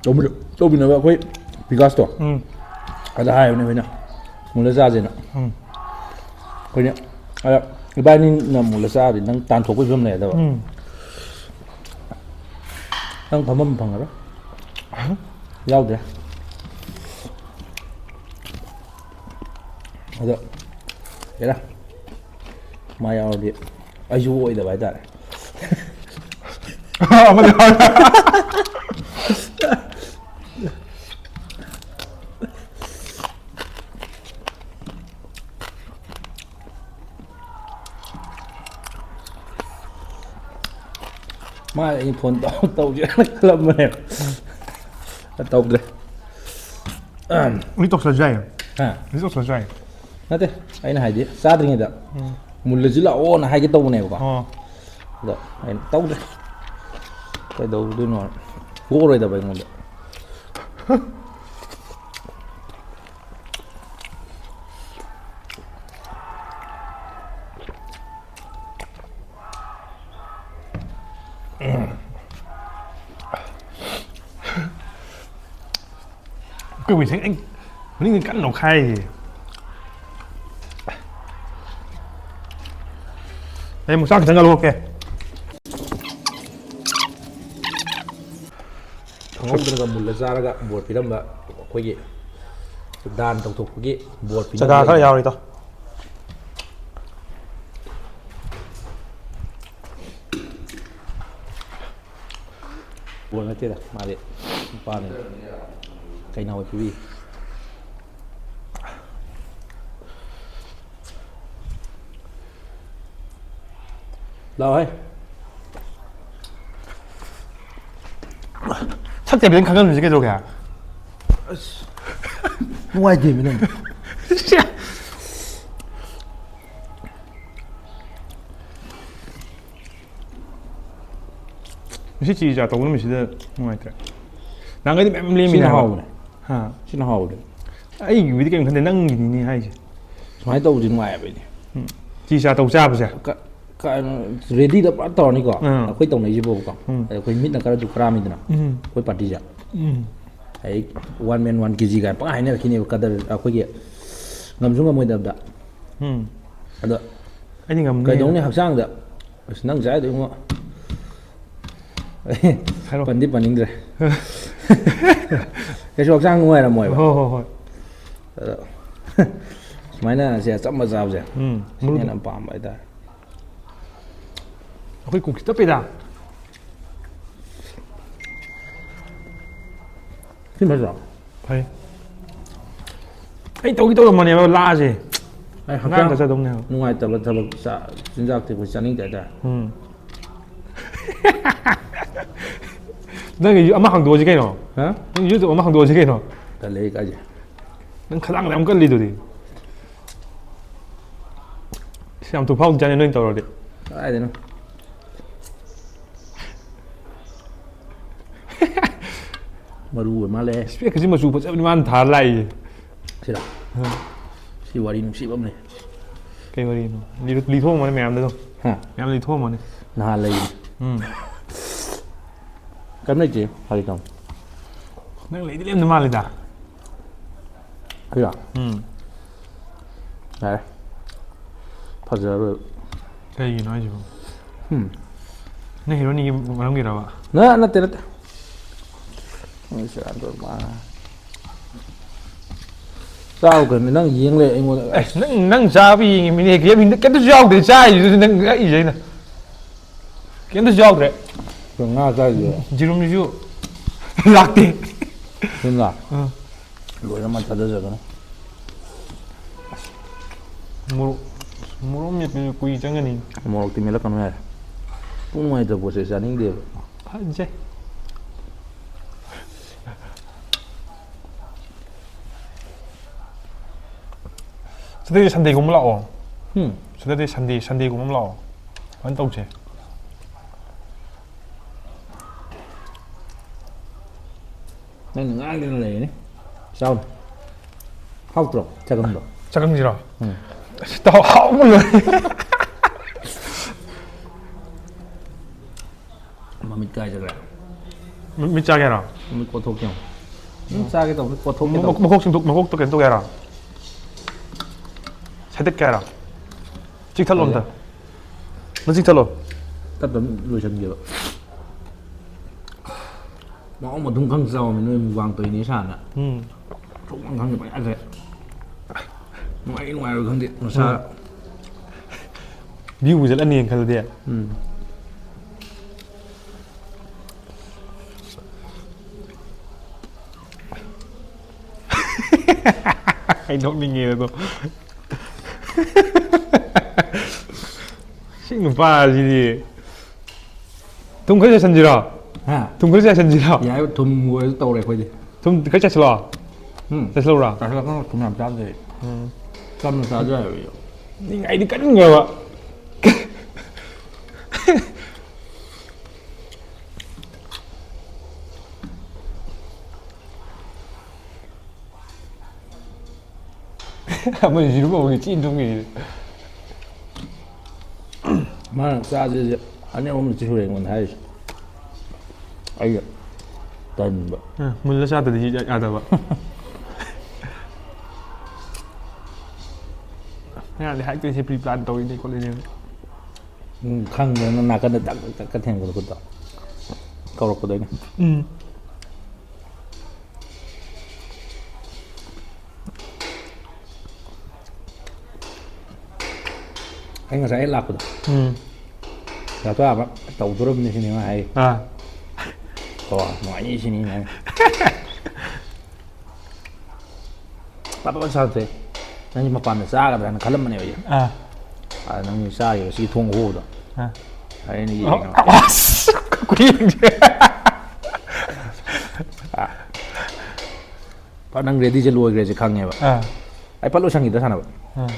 ꯇꯧꯃꯤꯟꯅ-, ꯇꯧꯃꯤꯟꯅꯕ ꯑꯩꯈꯣꯏ ꯕꯤꯀꯥꯁꯇꯣ꯫ ꯎꯝ꯫ ꯑꯗ ꯍꯥꯏꯕꯅꯦ ꯑꯩꯈꯣꯏꯅ꯫ ꯃꯨꯜꯂ ꯆꯥꯁꯦꯅ꯫ ꯎꯝ꯫ ꯑꯩꯈꯣꯏꯅ, ꯑꯗ ꯏꯕꯥꯅꯤꯅ ꯃꯨꯜꯂ ꯆꯥꯔꯗꯤ ꯅꯪ ꯇꯥꯟꯊꯣꯛꯄꯒꯤ ꯐꯤꯕꯝ ꯂꯩꯔꯗꯕ꯫ ꯎꯝ꯫ ꯅꯪ ꯐꯝꯐꯝ ꯐꯪꯉꯔꯣꯏ꯫ ꯌꯥꯎꯗ꯭ꯔꯦ꯫ ꯑꯗꯣ, ꯍꯦꯔꯥ, ꯃꯥ ꯌꯥꯎꯔꯗꯤ ꯑꯩꯁꯨ ꯑꯣꯏꯗꯕ ꯍꯥꯏꯇꯥꯔꯦ꯫ ꯑꯃꯗꯤ ꯍꯥꯏ꯫ ꯃꯥ ꯑꯩ ꯐꯣꯟ ꯇꯧ-, ꯇꯧꯁꯤꯔꯥꯅ ꯈꯜꯂꯝꯕꯅꯦ꯫ ꯇꯧꯗ꯭ꯔꯦ꯫ ꯃꯤ ꯇꯧꯁꯜꯂꯁꯨ ꯌꯥꯏꯌꯦ꯫ ꯍꯥ? ꯃꯤ ꯇꯧꯁꯜꯂꯁꯨ ꯌꯥꯏꯌꯦ꯫ ꯅꯠꯇꯦ, ꯑꯩꯅ ꯍꯥꯏꯗꯤ ꯆꯥꯗ꯭ꯔꯤꯉꯩꯗ ꯎꯝ꯫ ꯃꯨꯜꯂꯁꯤ ꯂꯥꯛꯑꯣꯅ ꯍꯥꯏꯒꯦ ꯇꯧꯕꯅꯦꯕꯀꯣ꯫ ꯑꯣ꯫ ꯑꯗꯣ ꯑꯩꯅ ꯇꯧꯗ꯭ꯔꯦ꯫ ꯀꯩꯗꯧꯗꯣꯏꯅꯣ? ꯄꯣꯛꯑꯔꯣꯏꯗꯕ ꯑꯩꯉꯣꯟꯗ꯫ ꯑꯩꯈꯣꯏ ꯃꯁꯦꯟ ꯑꯩ ꯃꯅꯤꯡꯗ ꯀꯟꯅ ꯅꯣꯛꯈꯥꯏꯔꯤ꯫ ꯑꯩ ꯑꯃꯨꯛ ꯆꯥꯛ ꯈꯤꯇꯪ ꯀꯜꯍꯧꯔꯛꯀꯦ꯫ ꯈꯪꯍꯧꯗꯅꯒ ꯃꯨꯜꯂ ꯆꯥꯔꯒ ꯕꯣꯔ ꯄꯤꯔꯝꯕ ꯑꯩꯈꯣꯏꯒꯤ ꯗꯥꯟ ꯇꯧꯊꯣꯛꯄꯒꯤ ꯕꯣꯔ ꯄꯤꯅꯕ ꯆꯒꯥ ꯈꯔ ꯂꯩꯕ꯫ ꯌꯥꯎꯔꯤꯗꯣ꯫ ꯕꯣꯔ ꯅꯠꯇꯦꯗ, ꯃꯥꯗꯤ ꯅꯨꯄꯥꯅꯤ꯫ ꯀꯩꯅꯥ ꯑꯣꯏ ꯄꯤꯕꯤ꯫ ꯂꯥꯛꯑꯣꯍꯦ꯫ ꯁꯛꯇꯦꯕꯤꯗꯪ ꯈꯪꯍꯟꯕꯁꯦ ꯀꯩꯗꯧꯒꯦ? ꯅꯨꯡꯉꯥꯏꯇꯦꯃꯤ ꯅꯪ꯫ ꯁꯤ-, ꯉꯁꯤ ꯆꯤ ꯆꯥ ꯇꯧꯕ ꯅꯨꯃꯤꯠꯁꯤꯗ ꯅꯨꯡꯉꯥꯏꯇ꯭ꯔꯦ꯫ ꯅꯍꯥꯟꯒꯩꯗꯤ ꯃꯌꯥꯝ ꯂꯦꯝꯃꯤꯅꯦ ꯁꯤꯅ ꯍꯥꯏꯕ꯫ ꯍꯥꯎꯕꯅꯦ꯫ ꯍꯥ꯫ ꯁꯤꯅ ꯍꯥꯎꯕꯅꯦ꯫ ꯑꯩꯒꯤꯕꯨꯗꯤ ꯀꯩꯝ ꯈꯟꯗꯦ, ꯅꯪꯒꯤꯅꯤꯅꯦ ꯍꯥꯏꯁꯦ꯫ ꯁꯨꯃꯥꯏꯅ ꯇꯧꯕꯁꯤ ꯅꯨꯡꯉꯥꯏꯌꯦꯕ ꯑꯩꯗꯤ꯫ ꯎꯝ꯫ ꯆꯤ ꯆꯥ ꯇꯧ ꯆꯥꯕꯁꯦ꯫ ꯀ-, ꯀꯩꯅꯣ, ꯔꯦꯗꯤꯗ ꯄꯨꯔꯥ ꯇꯧꯔꯅꯤꯀꯣ꯫ ꯑꯥ꯫ ꯑꯩꯈꯣꯏ ꯇꯧꯅꯩꯁꯤꯕꯣꯕꯀꯣ꯫ ꯎꯝ꯫ ꯑꯩꯈꯣꯏ ꯃꯤꯠꯅ ꯈꯔꯁꯨ ꯈꯔꯥꯝꯃꯤꯗꯅ꯫ ꯎꯝ꯫ ꯑꯩꯈꯣꯏ ꯄꯥꯔꯇꯤꯁꯦ꯫ ꯎꯝ꯫ ꯑꯩ ꯋꯥꯟ ꯃꯦꯟ ꯋꯥꯟ ꯀꯦ ꯖꯤ ꯀꯥꯏꯅ ꯄꯪꯍꯥꯏ ꯍꯥꯏꯅꯔꯛꯈꯤꯅꯦꯕ, ꯀꯗꯔ ꯑꯩꯈꯣꯏꯒꯤ ꯉꯝꯁꯨ ꯉꯝꯃꯣꯏꯗꯕꯗ꯫ ꯎꯝ꯫ ꯑꯗꯣ ꯑꯩꯗꯤ ꯉꯝꯅꯤ꯫ ꯀꯩꯗꯧꯅꯤ ꯍꯛꯆꯥꯡꯗ꯫ ꯑꯁ, ꯅꯪ ꯆꯥꯏꯗꯣ ꯏꯉꯣ꯫ ꯍꯥꯏꯔꯣ꯫ ꯄꯟꯗꯤ ꯄꯟꯅꯤꯡꯗ꯭ꯔꯦ꯫ ꯀꯩꯁꯨ ꯍꯛꯆꯥꯡ ꯅꯨꯡꯉꯥꯏꯔꯝꯃꯣꯏꯕ꯫ ꯍꯣꯏ, ꯍꯣꯏ, ꯍꯣꯏ꯫ ꯑꯗꯣ ꯁꯨꯃꯥꯏꯅ ꯁꯦ ꯑꯆꯝꯕ ꯆꯥꯕꯁꯦ꯫ ꯎꯝ, ꯁꯤꯅ ꯃꯔꯨꯗꯣ꯫ ꯍꯦꯟꯅ ꯄꯥꯝꯕ ꯍꯥꯏꯇꯥꯔꯦ꯫ ꯑꯩꯈꯣꯏ ꯀꯨꯀꯤ ꯇꯞꯄꯤꯗ꯫ ꯁꯤ ꯐꯠꯇ꯭ꯔꯣ? ꯐꯩ꯫ ꯑꯩ ꯇꯧꯒꯦ ꯇꯧꯔꯝꯕꯅꯦꯕ ꯂꯥꯛꯑꯁꯦ꯫ ꯑꯩ ꯉꯔꯥꯡ ꯍꯛꯆꯥꯡ ꯆꯠꯆꯗꯧꯅꯦꯕ꯫ ꯅꯨꯡꯉꯥꯏꯇꯕ ꯊꯕꯛ ꯆꯥ-, ꯆꯤꯟꯖꯥꯛꯇꯤ ꯑꯩꯈꯣꯏ ꯆꯥꯅꯤꯡꯗꯦ ꯍꯥꯏꯇꯥꯔꯦ꯫ ꯎꯝ꯫ ꯅꯪꯒꯤ ꯑꯃ ꯍꯥꯡꯗꯣꯛꯑꯁꯤ ꯀꯩꯅꯣ? ꯍꯥ? ꯅꯪ YouTube ꯑꯃ ꯍꯥꯡꯗꯣꯛꯑꯁꯤ ꯀꯩꯅꯣ? ꯇꯜꯂꯦ ꯑꯩ ꯀꯥꯏꯁꯦ꯫ ꯅꯪ ꯈꯗꯥꯡꯗ ꯌꯥꯝ ꯀꯜꯂꯤꯗꯨꯗꯤ꯫ ꯁꯤ ꯌꯥꯝ ꯊꯨ ꯐꯥꯎꯗꯤ ꯆꯥꯅꯤ ꯅꯣꯏꯅ ꯇꯧꯔꯗꯤ꯫ ꯀꯗꯥꯏꯗꯩꯅꯣ? ꯃꯔꯨ ꯑꯣꯏ ꯃꯥꯜꯂꯦ꯫ Specꯀꯁꯤ ꯃꯆꯨ ꯐꯖꯕꯅꯤ ꯃꯥꯅ ꯊꯥꯔ ꯂꯥꯛꯏꯁꯦ꯫ ꯁꯤꯔꯣ? ꯑꯥ꯫ ꯁꯤ ꯋꯥꯔꯤ ꯅꯨꯡꯁꯤꯕ ꯑꯃ ꯂꯩ꯫ ꯀꯩ ꯋꯥꯔꯤꯅꯣ? ꯂꯤ-, ꯂꯤꯊꯣꯛꯑꯝꯃꯣꯅꯦ ꯃꯌꯥꯝꯗ ꯑꯗꯨꯝ꯫ ꯍꯥ? ꯃꯌꯥꯝ ꯂꯤꯊꯣꯛꯑꯝꯃꯣꯅꯦ꯫ ꯅꯍꯥꯟ ꯂꯩ꯫ ꯎꯝ꯫ ꯀꯩꯝ ꯂꯩꯇꯦ, ꯐꯥꯒꯤ ꯇꯧꯅꯤ꯫ ꯅꯪ ꯂꯩꯗꯤ ꯂꯩꯔꯝꯗꯧ ꯃꯥꯜꯂꯤꯗ꯫ ꯑꯩꯔꯣ? ꯎꯝ꯫ ꯌꯥꯔꯦ꯫ ꯐꯖꯔꯔꯣꯏ꯫ ꯀꯩꯒꯤꯅꯣ ꯍꯥꯏꯁꯤꯕꯣ? ꯎꯝ꯫ ꯅꯪ ꯍꯦꯔꯣꯅꯤꯒꯤ ꯃꯔꯝꯒꯤꯔꯕ? ꯅ-, ꯅꯠꯇꯦ, ꯅꯠꯇꯦ꯫ ꯅꯪ ꯁꯦꯔꯥꯟ ꯇꯨꯔꯥꯟ ꯉꯥꯡꯉꯦ꯫ ꯆꯥꯎ ꯀꯩꯅꯣ, ꯅꯪ ꯌꯦꯡ ꯂꯩ ꯑꯩꯉꯣꯟꯗ꯫ ꯑꯦ, ꯅꯪ, ꯅꯪ ꯆꯥꯕ ꯌꯦꯡꯉꯤ ꯃꯤꯅꯦ, ꯀꯩꯝ, ꯀꯩꯝꯇꯁꯨ ꯌꯥꯎꯗꯦ, ꯆꯥꯏꯗꯨꯁꯨ ꯅꯪ ꯉꯛꯏꯁꯦ ꯑꯩꯅ꯫ ꯀꯩꯝꯇꯁꯨ ꯌꯥꯎꯗ꯭ꯔꯦ꯫ ꯀꯩꯅꯣ ꯉꯥ ꯆꯥꯏꯁꯦ? ꯌꯦꯔꯨꯝꯁꯤꯁꯨ ꯂꯥꯛꯇꯦ꯫ ꯌꯦꯔꯨꯝꯂꯥ? ꯑꯥ꯫ ꯂꯣꯏꯅꯃꯛ ꯊꯥꯗꯖꯒꯅꯤ꯫ ꯃꯣꯔꯣꯛ, ꯃꯣꯔꯣꯛ ꯃꯦꯠꯄꯁꯨ ꯀꯨꯏ ꯆꯪꯒꯅꯤ꯫ ꯃꯣꯔꯣꯛꯇꯤ ꯃꯦꯠꯂꯛꯀꯅꯨ ꯌꯥꯔꯦ꯫ ꯄꯨꯛ ꯅꯨꯡꯉꯥꯏꯇꯕ ꯄꯣꯠꯁꯦ ꯆꯥꯅꯤꯡꯗꯦꯕ꯫ ꯐꯖꯩ꯫ Saturday, Sundayꯒꯨꯝꯕ ꯂꯥꯛꯑꯣ꯫ ꯎꯝ꯫ Saturday, Sunday, Sundayꯒꯨꯝꯕ ꯑꯃ ꯂꯥꯛꯑꯣ꯫ ꯑꯗꯨꯃꯥꯏꯅ ꯇꯧꯁꯦ꯫ ꯅꯪꯅ ꯉꯥꯡꯗꯅ ꯂꯩꯔꯅꯤ꯫ ꯆꯥꯎꯅ꯫ ꯍꯥꯎꯇ꯭ꯔꯣ ꯆꯒꯪꯗꯣ? ꯆꯒꯪꯁꯤꯔꯣ? ꯎꯝ꯫ ꯑꯁ, ꯏꯇꯥꯎ, ꯍꯥꯎꯕ ꯂꯣꯏꯔꯦ꯫ ꯃꯃꯤꯠ ꯀꯥꯏ ꯆꯠꯈ꯭ꯔꯦ? ꯃꯤ- ꯃꯤꯠ ꯆꯥꯒꯦ ꯍꯥꯏꯔꯣ? ꯃꯃꯤꯠ ꯀꯣꯠꯊꯣꯛꯀꯦ ꯌꯦꯡꯉꯣ꯫ ꯅꯪ ꯆꯥꯒꯦ ꯇꯧꯕ ꯀꯣꯠꯊꯣꯛꯀꯦ ꯃꯈꯣꯛ- ꯇꯧꯕ꯫ ꯃꯈꯣꯛ ꯁꯤꯡꯗꯣꯛ- ꯃꯈꯣꯛꯇꯣ ꯀꯩꯅꯣ ꯇꯧꯒꯦ ꯍꯥꯏꯔꯣ? ꯁꯦꯠꯇꯠꯀꯦ ꯍꯥꯏꯔꯣ? ꯆꯤꯛꯊꯠꯂꯣ ꯑꯝꯇ꯫ ꯅꯪ ꯆꯤꯛꯊꯠꯂꯣ꯫ ꯇꯞ ꯇꯞꯅ ꯂꯣꯏꯁꯤꯟꯒꯦꯕ꯫ ꯃꯑꯣꯡ ꯃꯊꯨꯝ ꯈꯪ ꯆꯥꯎꯃꯤ ꯅꯣꯏ ꯃꯨꯛꯕꯥꯡ ꯇꯧꯔꯤꯅꯦ ꯁꯥꯅ꯫ ꯎꯝ꯫ ꯊꯣꯛꯐꯝ ꯈꯪꯗꯦ ꯄꯪꯌꯥ ꯆꯥꯏ꯫ ꯅꯨꯡꯉꯥꯏ ꯅꯨꯡꯉꯥꯏꯔꯣꯏ ꯈꯪꯗꯦ ꯃꯁꯥ꯫ ꯚ꯭ꯌꯨ ꯆꯠꯂꯅꯤꯅ ꯈꯜꯂꯗꯤ꯫ ꯎꯝ꯫ ꯑꯩ ꯅꯣꯛꯅꯤꯡꯉꯦ ꯑꯗꯣ꯫ ꯁꯤ ꯅꯨꯄꯥꯁꯤꯗꯤ꯫ ꯊꯨꯝ ꯈꯔ ꯆꯥꯏꯁꯟꯁꯤꯔꯣ? ꯍꯥ? ꯊꯨꯝ ꯈꯔ ꯆꯥꯏꯁꯟꯁꯤꯔꯣ? ꯌꯥꯏ ꯊꯨꯝ ꯑꯣꯏꯔꯁꯨ ꯇꯧꯔꯦ ꯑꯩꯈꯣꯏꯗꯤ꯫ ꯊꯨꯝ ꯈꯔ ꯆꯥꯏꯁꯜꯂꯣ꯫ ꯎꯝ꯫ ꯆꯥꯏꯁꯜꯂꯧꯔꯥ? ꯆꯥꯁꯤꯜꯂꯛꯀꯅꯨ ꯊꯨꯝ ꯌꯥꯝ ꯆꯥꯗ꯭ꯔꯦ꯫ ꯎꯝ꯫ ꯆꯝꯅ ꯆꯥꯖ ꯍꯥꯏꯕ ꯑꯩ꯫ ꯅꯤꯡꯉꯥꯏꯗꯤ ꯀꯟꯈ꯭ꯔꯕ꯫ ꯑꯃꯅ ꯌꯦꯔꯨꯝ ꯑꯃꯒꯤ ꯆꯦꯟ ꯊꯣꯛꯈꯤꯁꯤꯗꯤ꯫ ꯃꯥꯅ ꯆꯥꯁꯦꯁꯦ ꯑꯅꯤ ꯑꯍꯨꯝ ꯁꯨꯔꯦ ꯑꯩꯉꯣꯟꯗ ꯍꯥꯏꯔꯤꯁꯦ꯫ ꯑꯩꯅ ꯇꯟꯕ꯫ ꯃꯨꯜꯂ ꯆꯥꯗꯗꯤ ꯌꯥꯗꯕ꯫ ꯃꯌꯥꯝꯗꯤ ꯍꯥꯏꯔꯛꯇꯣꯏꯁꯦ ꯄ꯭ꯔꯤ ꯄ꯭ꯂꯥꯟ ꯇꯧꯔꯤꯅꯦ ꯈꯣꯠꯂꯤꯅꯦ꯫ ꯎꯝ, ꯈꯪꯗꯅ ꯅꯥꯀꯟꯗ ꯇꯛ ꯇꯛ ꯇꯛ ꯊꯦꯡꯕꯗꯣ ꯈꯨꯠꯇꯣ꯫ ꯀꯧꯔꯛꯄꯗꯣ ꯑꯩꯅ꯫ ꯎꯝ꯫ ꯑꯩ ꯉꯁꯥꯏ ꯍꯦꯛ ꯂꯥꯛꯄꯗꯣ꯫ ꯎꯝ꯫ ꯗꯥꯛꯇꯔ ꯑꯃ ꯇꯧꯗꯣꯔꯕꯅꯤ ꯁꯤꯅꯤ ꯃꯥ ꯍꯥꯏ꯫ ꯑꯥ꯫ ꯀꯣ ꯅꯨꯡꯉꯥꯏꯅꯤ ꯁꯤꯅꯤ ꯍꯥꯏ꯫ ꯄꯥꯄꯥ ꯁꯥꯟꯊꯣꯛꯑꯦ꯫ ꯅꯪꯁꯤ ꯃꯄꯥꯟꯗ ꯆꯥꯒꯗ꯭ꯔꯥꯅ ꯈꯜꯂꯝꯕꯅꯦꯕ ꯑꯩꯁꯦ꯫ ꯑꯥ꯫ ꯑꯗ ꯅꯪ ꯆꯥꯈꯤꯕ ꯁꯤ ꯊꯣꯡ ꯍꯣꯕꯗꯣ꯫ ꯑꯥ꯫ ꯑꯩꯅ ꯌꯦꯡꯉꯦ꯫ ꯑꯁ! ꯈꯨꯌꯦꯡꯁꯦ꯫ ꯄꯥ ꯅꯪ ꯔꯦꯗꯤꯁꯦ ꯂꯣꯏꯈ꯭ꯔꯦꯁꯦ ꯈꯪꯉꯦꯕ꯫ ꯑꯥ꯫ ꯑꯩ ꯄꯠ ꯂꯣꯏꯁꯟꯈꯤꯗ ꯁꯥꯟꯅꯕ꯫ ꯑꯥ꯫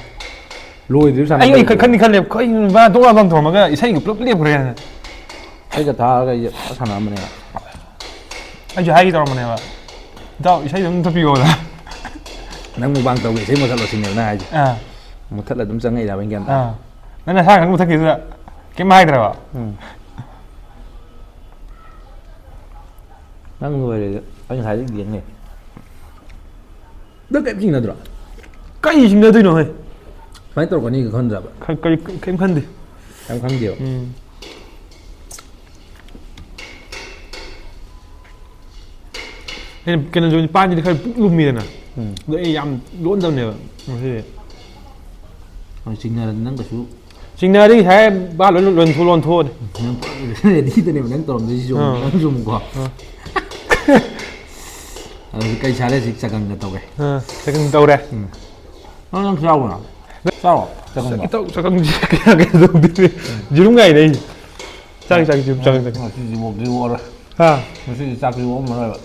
ꯂꯣꯏꯗ꯭ꯔꯤꯕ ꯑꯩ ꯑꯩ ꯁꯥꯟꯅꯕ꯫ ꯈꯟꯗꯤ ꯈꯜꯂꯦ ꯀꯩꯅꯣ ꯃꯥ ꯗꯣꯛ ꯂꯥꯎ ꯊꯣꯝꯃꯒ ꯏꯁꯩꯒ ꯄꯨꯂꯞ ꯂꯦꯞꯈ꯭ꯔꯦꯅ꯫ ꯑꯩꯒ ꯊꯥꯔꯒ ꯑꯩꯁꯦ ꯐꯖ ꯁꯥꯟꯅꯔꯝꯕꯅꯦ꯫ ꯑꯩꯁꯨ ꯍꯥꯏꯒꯦ ꯇꯧꯔꯝꯕꯅꯦꯕ꯫ ꯏꯇꯥꯎ, ꯏꯁꯩꯗꯣ ꯑꯗꯨꯝ ꯊꯛꯄꯤꯌꯣꯗ꯫ ꯅꯪ ꯃꯨꯛꯕꯥꯡ ꯇꯧꯒꯦ, ꯏꯁꯩ ꯃꯨꯊꯠꯂꯣ ꯁꯤꯅꯦꯕ ꯅꯪ ꯍꯥꯏꯁꯦ꯫ ꯑꯥ ꯃꯨꯊꯠꯂ ꯑꯗꯨꯝ ꯆꯪꯉꯛꯏꯔꯕ ꯑꯩꯅ ꯒ꯭ꯌꯥꯟ ꯇꯥꯗꯦ꯫ ꯑꯥ ꯅꯪ ꯅꯁꯥ ꯈꯪ ꯃꯨꯊꯠꯈꯤꯗꯨꯗ ꯀꯩꯝ ꯍꯥꯏꯗ꯭ꯔꯕ? ꯎꯝ꯫ ꯅꯪ ꯂꯣꯏꯔꯦꯗ꯫ ꯑꯩ ꯉꯁꯥꯏꯗꯩ ꯌꯦꯡ ꯂꯩ꯫ ꯅꯪ ꯀꯩꯝ ꯆꯤꯡꯅꯗ꯭ꯔꯣ? ꯀꯩ ꯆꯤꯡꯅꯗꯣꯏꯅꯣ ꯍꯦ? ꯁꯨꯃꯥꯏꯅ ꯇꯧꯔꯛꯀꯅꯤꯒ ꯈꯟꯗ꯭ꯔꯕ? ꯈ- ꯀꯔꯤ ꯀꯩꯝ ꯈꯟꯗꯦ꯫ ꯀꯩꯝ ꯈꯪꯗꯦꯕ꯫ ꯎꯝ꯫ ꯑꯩꯅ ꯀꯩꯅꯣꯁꯨ ꯄꯥꯟꯁꯤꯗꯤ ꯈꯔ ꯄꯨꯛ ꯂꯨꯝꯃꯤꯗꯅ꯫ ꯎꯝ꯫ ꯑꯗꯣ ꯑꯩ ꯌꯥꯝ ꯂꯣꯟꯗꯕꯅꯦꯕ ꯉꯁꯤꯗꯤ꯫ ꯍꯣꯏ, ꯆꯤꯡꯅꯔꯗꯤ ꯅꯪ ꯀꯩꯁꯨ ꯆꯤꯡꯅꯔꯗꯤ ꯉꯁꯥꯏ ꯕꯥ ꯂꯣꯏ ꯂꯣꯟꯊꯣꯛ ꯂꯣꯟꯊꯣꯛꯑꯅꯤ꯫ ꯅꯪ ꯄꯨꯔꯥ ꯔꯦꯗꯤꯗꯅꯦꯕ ꯅꯪ ꯇꯧꯔꯝꯗꯣꯏꯁꯤ ꯆꯨꯝ-, ꯑꯥ꯫ ꯅꯪ ꯆꯨꯝꯀꯣ꯫ ꯑꯗꯨꯗꯤ ꯀꯩ ꯆꯥꯔꯦ ꯍꯧꯖꯤꯛ ꯆꯒꯪꯒ ꯇꯧꯔꯦ꯫ ꯑꯥ, ꯆꯒꯪ ꯇꯧꯔꯦ꯫ ꯎꯝ꯫ ꯅꯪ, ꯅꯪ ꯆꯥꯎꯕ꯭ꯔꯣ? ꯆꯥꯎ꯫ ꯆꯒꯪꯗꯣ꯫ ꯏꯇꯥꯎ ꯆꯒꯪꯁꯤ ꯀꯌꯥ ꯀꯩꯅꯣ ꯇꯧꯗꯦ꯫ ꯌꯦꯔꯨꯝ ꯉꯥꯏꯅꯦ ꯑꯩꯁꯦ꯫ ꯆꯥꯛ ꯆꯥꯛ ꯌꯦꯔꯨꯝ ꯆꯒꯪ ꯆꯒꯪ꯫ ꯉꯁꯤꯗꯤ ꯃꯣꯛꯇꯤ ꯑꯣꯛꯑꯔꯣꯏ꯫ ꯍꯥ? ꯉꯁꯤꯗꯤ ꯆꯥꯛꯇꯤ ꯑꯣꯛꯑꯝꯃꯔꯣꯏꯕ꯫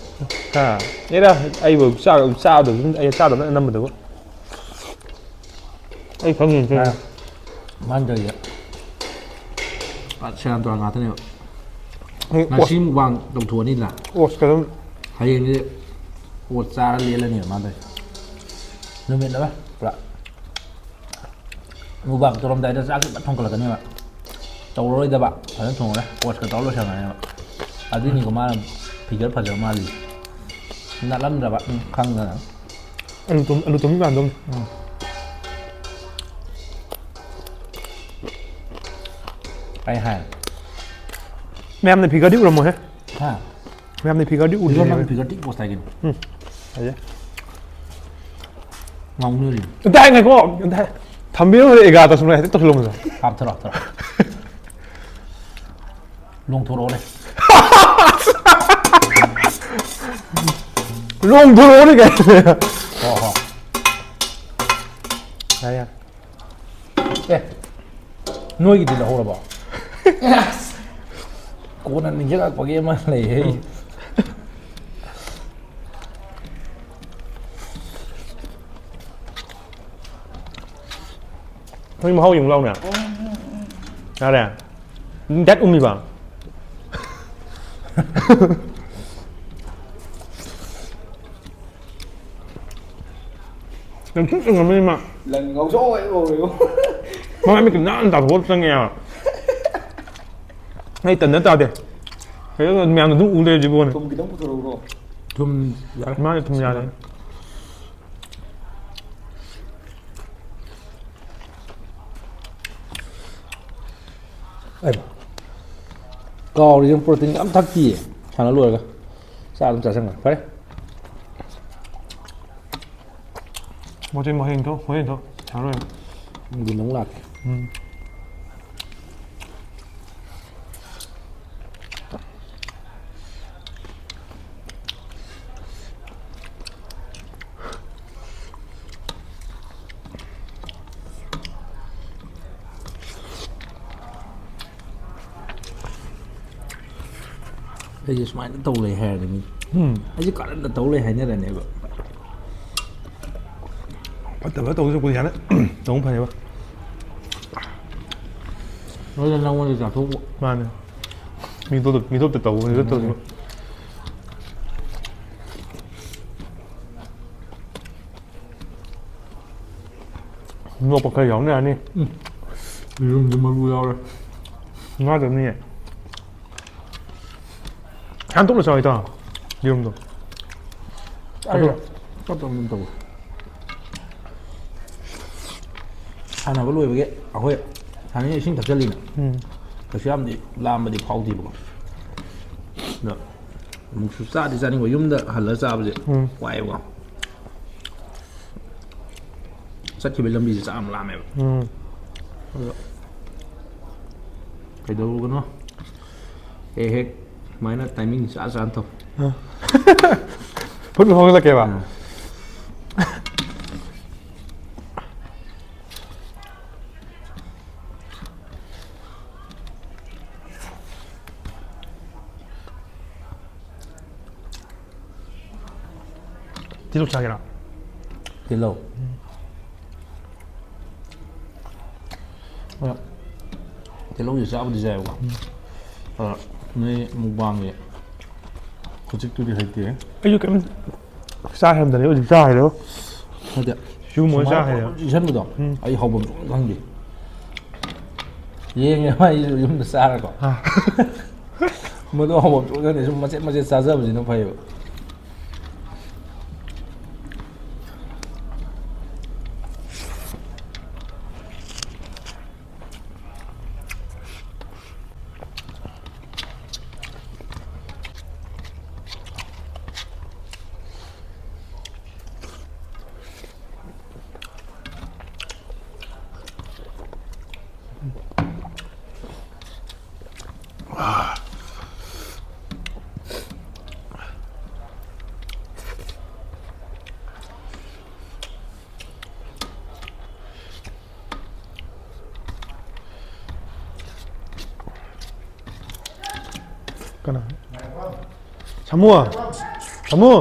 ꯍꯥ? ꯑꯦꯔꯥ, ꯑꯩꯕꯨ ꯆꯥꯛ ꯆꯥꯗꯕ ꯑꯩ ꯆꯥꯗꯕꯅ ꯑꯅꯝꯕꯗꯕꯨ꯫ ꯑꯩ ꯈꯪꯉꯤꯅꯦ꯫ ꯍꯥ? ꯃꯥꯅ ꯇꯧꯔꯤꯁꯦ꯫ ꯑ, ꯁꯦꯔꯥꯟ ꯇꯨꯔꯥꯟ ꯉꯥꯛꯇꯅꯦꯕ꯫ ꯑꯩ ꯉꯁꯤ ꯃꯨꯛꯕꯥꯡ ꯇꯧꯊꯣꯛꯑꯅꯤꯗꯅ꯫ ꯑꯣꯠꯁꯀ ꯑꯗꯨꯝ꯫ ꯍꯌꯦꯡꯗꯤ ꯑꯣꯠ ꯆꯥꯔ ꯂꯦꯜꯂꯅꯦꯕ ꯃꯥꯅ ꯇꯧꯔꯤꯁꯦ꯫ ꯅꯨꯃꯤꯠ ꯑꯃ ꯄꯨꯔꯥ꯫ ꯃꯨꯛꯕꯥꯡ ꯇꯧꯔꯝꯗꯥꯏꯗ ꯆꯥꯛꯁꯦ ꯐꯖꯅ ꯊꯣꯡꯒꯠꯂꯛꯀꯅꯦꯕ꯫ ꯇꯧꯔꯔꯣꯏꯗꯕ ꯐꯖꯅ ꯊꯣꯡꯉꯔꯦ꯫ ꯑꯣꯠꯁꯀ ꯇꯧꯔ ꯂꯣꯏꯁꯟꯒ꯭ꯔꯅꯦꯕ꯫ ꯑꯗꯨꯏꯅꯤꯀꯣ ꯃꯥꯅ ꯐꯤꯒꯔ ꯐꯖꯕ ꯃꯥꯜꯂꯤꯁꯦ꯫ ꯅꯠꯂꯝꯗ꯭ꯔꯕ꯫ ꯎꯝ, ꯈꯪꯗꯅ꯫ ꯑꯂꯨ ꯇꯨꯝ-, ꯑꯂꯨ ꯇꯨꯝꯕꯤ ꯃꯥꯟꯗꯧꯅꯤ꯫ ꯎꯝ꯫ ꯑꯩ ꯍꯥꯏ꯫ ꯃꯌꯥꯝꯅ ꯐꯤꯒꯔꯗꯤ ꯎꯔꯝꯃꯣꯏꯍꯦ꯫ ꯍꯥ? ꯃꯌꯥꯝꯅ ꯐꯤꯒꯔꯗꯤ ꯎꯗ꯭ꯔꯤꯅꯦ꯫ ꯐꯤꯒꯔ ꯅꯪ ꯐꯤꯒꯔ ꯊꯤ ꯄꯣꯁ ꯇꯥꯏ ꯀꯩꯅꯣ꯫ ꯎꯝ꯫ ꯐꯖꯩ꯫ ꯉꯥꯎꯅꯔꯤ꯫ ꯑꯝꯇ ꯍꯥꯏ ꯉꯥꯏꯈꯣ꯫ ꯑꯝꯇ ꯍꯥꯏ꯫ ꯊꯝꯕꯤꯔꯝꯃꯣ, ꯑꯦꯒꯥꯔꯣ ꯇꯧꯁꯜꯂꯣ, ꯍꯦꯛꯇ ꯇꯧꯁꯜꯂꯣ꯫ ꯍꯥꯞꯊꯔꯣ, ꯍꯥꯞꯊꯔꯣ꯫ ꯂꯣꯡꯊꯣꯔꯛꯑꯣꯅꯦ꯫ ꯂꯣꯡꯊꯣꯔꯛꯑꯣꯅꯦ ꯀꯥꯏꯅ꯫ ꯍꯣ, ꯍꯣ꯫ ꯌꯥꯔꯦ, ꯌꯥꯔꯦ꯫ ꯑꯦ, ꯅꯣꯏꯒꯤꯗꯤ ꯂꯧꯍꯧꯔꯕꯣ? ꯀꯣꯟꯅ ꯅꯤꯡꯁꯤꯡꯉꯛꯄꯒꯤ ꯑꯃ ꯂꯩꯍꯦ꯫ ꯎꯝ꯫ ꯅꯣꯏ ꯃꯍꯥꯎ ꯌꯦꯡꯉꯨ ꯂꯥꯎꯅꯦ꯫ ꯌꯥꯔꯦ? ꯗꯦꯠ ꯎꯝꯃꯤꯕ? ꯌꯥꯝ ꯊꯤ ꯆꯪꯉꯝꯃꯅꯤ ꯃꯥ꯫ ꯂꯪ ꯉꯧꯖꯧ ꯍꯦꯛ ꯉꯧꯔꯦꯕꯣ꯫ ꯃꯥ ꯃꯤꯠꯀ ꯅꯥꯟꯅ ꯇꯥꯊꯣꯛꯑ ꯆꯪꯉꯦ ꯍꯥꯏꯕ꯫ ꯑꯩ ꯇꯟꯗ ꯇꯥꯗꯦ꯫ ꯀꯩꯅꯣ ꯃꯌꯥꯝꯅ ꯑꯗꯨꯝ ꯎ ꯂꯩꯔꯦ ꯁꯤꯕꯨ꯫ ꯊꯨꯝ ꯈꯤꯇꯪ ꯄꯨꯊꯣꯔꯛꯎꯔꯣ? ꯊꯨꯝ ꯌꯥꯔꯦ꯫ ꯃꯥꯅꯦ, ꯊꯨꯝ ꯌꯥꯔꯦ꯫ ꯑꯩ ꯀꯥꯎꯔꯤꯁꯦ ꯄ꯭ꯔꯣꯇꯤꯟ ꯌꯥꯝ ꯊꯛꯇꯤꯌꯦ ꯁꯥꯟꯅ ꯂꯣꯏꯔꯒ꯫ ꯆꯥꯛ ꯑꯗꯨꯝ ꯆꯥꯁꯤꯟꯈ꯭ꯔꯦ꯫ ꯐꯔꯦ꯫ ꯃꯣꯏ ꯍꯌꯦꯡ ꯊꯣꯛ, ꯍꯣꯔꯦꯟ ꯊꯣꯛ, ꯁꯥꯟꯅꯔꯣꯏ꯫ ꯅꯨꯡꯊꯤꯟ ꯑꯃꯨꯛ ꯂꯥꯛꯀꯦ꯫ ꯎꯝ꯫ ꯑꯩꯁꯦ ꯁꯨꯃꯥꯏꯅ ꯇꯧ ꯂꯩ ꯍꯥꯏꯔꯗꯤ ꯃꯤ, ꯎꯝ꯫ ꯑꯩꯁꯦ ꯀꯥꯔꯟꯗ ꯇꯧ ꯂꯩ ꯍꯥꯏꯅꯔꯅꯦꯕ꯫ ꯐꯠꯇꯕ ꯇꯧꯗꯣꯏ ꯁꯔꯨꯛꯄꯨꯗꯤ ꯍꯥꯟꯅ ꯇꯧꯕꯅ ꯐꯩꯌꯦꯕ꯫ ꯅꯣꯏꯗ ꯅꯪꯉꯣꯟꯗ ꯆꯥꯊꯣꯛꯄ꯫ ꯃꯥꯅꯦ꯫ ꯃꯤꯇꯣꯞꯇ, ꯃꯤꯇꯣꯞꯇ ꯇꯧꯕ, ꯃꯤꯇꯣꯞꯇ ꯇꯧꯕ꯫ ꯎꯝ꯫ ꯅꯣꯛꯄ ꯈꯔ ꯌꯥꯎꯅ ꯌꯥꯅꯤ꯫ ꯎꯝ꯫ ꯌꯦꯔꯨꯝꯗꯤ ꯃꯔꯨ ꯌꯥꯎꯔꯦ꯫ ꯉꯥꯗꯅꯤꯌꯦ꯫ ꯍꯥꯟꯗꯣꯛꯅ ꯆꯥꯎ ꯏꯇꯥꯎ꯫ ꯌꯦꯔꯨꯝꯗꯣ꯫ ꯑꯗꯣ ꯑꯩ ꯇꯞ ꯇꯞꯅ ꯑꯗꯨꯝ ꯇꯧꯋꯦ꯫ ꯁꯥꯟꯅꯕ ꯂꯣꯏꯕꯒꯤ ꯑꯩꯈꯣꯏ ꯁꯥꯟꯅꯔꯤꯉꯩ ꯏꯁꯤꯡ ꯊꯛꯆꯜꯂꯤꯅ꯫ ꯎꯝ꯫ ꯀꯩꯁꯨ ꯌꯥꯝꯗꯤ ꯂꯥꯝꯕꯗꯤ ꯐꯥꯎꯗꯦꯕꯀꯣ꯫ ꯑꯗꯣ ꯑꯃꯨꯛꯁꯨ ꯆꯥꯗꯤ ꯆꯥꯅꯤꯡꯕ, ꯌꯨꯝꯗ ꯍꯜꯂꯒ ꯆꯥꯕꯁꯦ ꯎꯝ꯫ ꯋꯥꯏꯌꯦꯕꯀꯣ꯫ ꯆꯠꯈꯤꯕꯒꯤ ꯂꯝꯕꯤꯁꯦ ꯆꯥꯛ ꯌꯥꯝ ꯂꯥꯝꯃꯦꯕ꯫ ꯎꯝ꯫ ꯑꯗꯣ ꯀꯩꯗꯧꯔꯨꯒꯅꯣ? ꯍꯦꯛ ꯍꯦꯛ ꯁꯨꯃꯥꯏꯅ timing ꯆꯥ ꯆꯥꯅ ꯇꯧ꯫ ꯑ꯫ ꯐꯨꯠ ꯍꯧꯒꯠꯂꯛꯀꯦꯕ? ꯑ꯫ ꯇꯤꯜꯍꯧ ꯆꯥꯒꯦꯔꯥ? ꯇꯤꯜꯍꯧ꯫ ꯑꯗꯣ ꯇꯤꯜꯍꯧꯁꯦ ꯆꯥꯕꯨꯗꯤ ꯆꯥꯏꯕꯀꯣ꯫ ꯎꯝ꯫ ꯑꯗꯣ ꯅꯣꯏ mukbangꯒꯤ ꯈꯨꯆꯤꯛꯇꯨꯗꯤ ꯍꯩꯇꯦ꯫ ꯑꯩꯁꯨ ꯀꯩꯝ ꯆꯥ ꯍꯩꯔꯝꯗꯕꯅꯦ, ꯍꯧꯖꯤꯛ ꯆꯥ ꯍꯩꯔꯦꯕꯣ꯫ ꯅꯠꯇꯦ꯫ ꯁꯤꯒꯨꯝꯕ ꯑꯣꯏꯅ ꯆꯥ ꯍꯩꯌꯦ꯫ ꯏꯁꯟꯕꯗꯣ ꯎꯝ꯫ ꯑꯩ ꯍꯧꯐꯝ ꯁꯨꯡꯈꯪ ꯈꯪꯗꯦ꯫ ꯌꯦꯡꯉꯦꯕ ꯑꯩꯁꯨ ꯌꯨꯝꯗ ꯆꯥꯔꯀꯣ꯫ ꯑꯥ꯫ ꯃꯗꯨ ꯍꯧꯐꯝ ꯁꯨꯡꯈꯪ ꯈꯪꯗꯦ꯫ ꯁꯨꯝ ꯃꯆꯦꯠ ꯃꯆꯦꯠ ꯆꯥꯖꯕꯁꯤꯅ ꯐꯩꯌꯦꯕ꯫ ꯀꯅꯥ? ꯁꯥꯃꯨ! ꯁꯥꯃꯨ!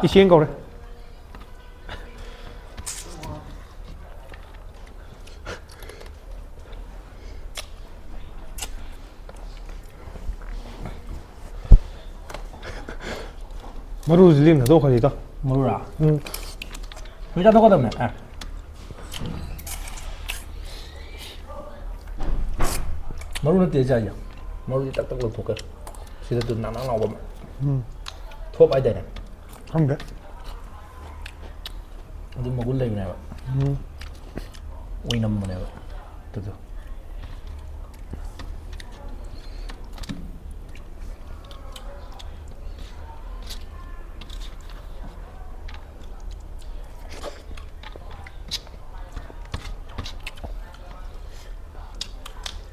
ꯏꯆꯦꯅ ꯀꯧꯔꯦ꯫ ꯃꯔꯨꯁꯤ ꯂꯦꯝꯅ ꯊꯥꯗꯣꯛꯈ꯭ꯔꯁꯤꯗ꯫ ꯃꯔꯨꯔꯥ? ꯎꯝ꯫ ꯂꯣꯏ ꯆꯥꯊꯣꯛꯀꯗꯕꯅꯦ꯫ ꯑꯦ꯫ ꯃꯔꯨ ꯅꯠꯇꯦ ꯆꯥꯏꯁꯦ꯫ ꯃꯔꯨꯗꯤ ꯇꯛ ꯇꯛ ꯂꯧꯊꯣꯛꯀꯦ꯫ ꯁꯤꯗ ꯑꯗꯨꯝ ꯅꯥꯡ ꯅꯥꯡ ꯂꯥꯎꯕ ꯑꯃ꯫ ꯎꯝ꯫ ꯊꯣꯞ ꯍꯥꯏꯗꯥꯏꯅꯦ? ꯈꯪꯗꯦ꯫ ꯑꯗꯨ ꯃꯒꯨꯟ ꯂꯩꯕꯅꯦꯕ꯫ ꯎꯝ꯫ ꯑꯣꯏꯅꯝꯕꯅꯦꯕ꯫ ꯑꯗꯨꯗꯣ꯫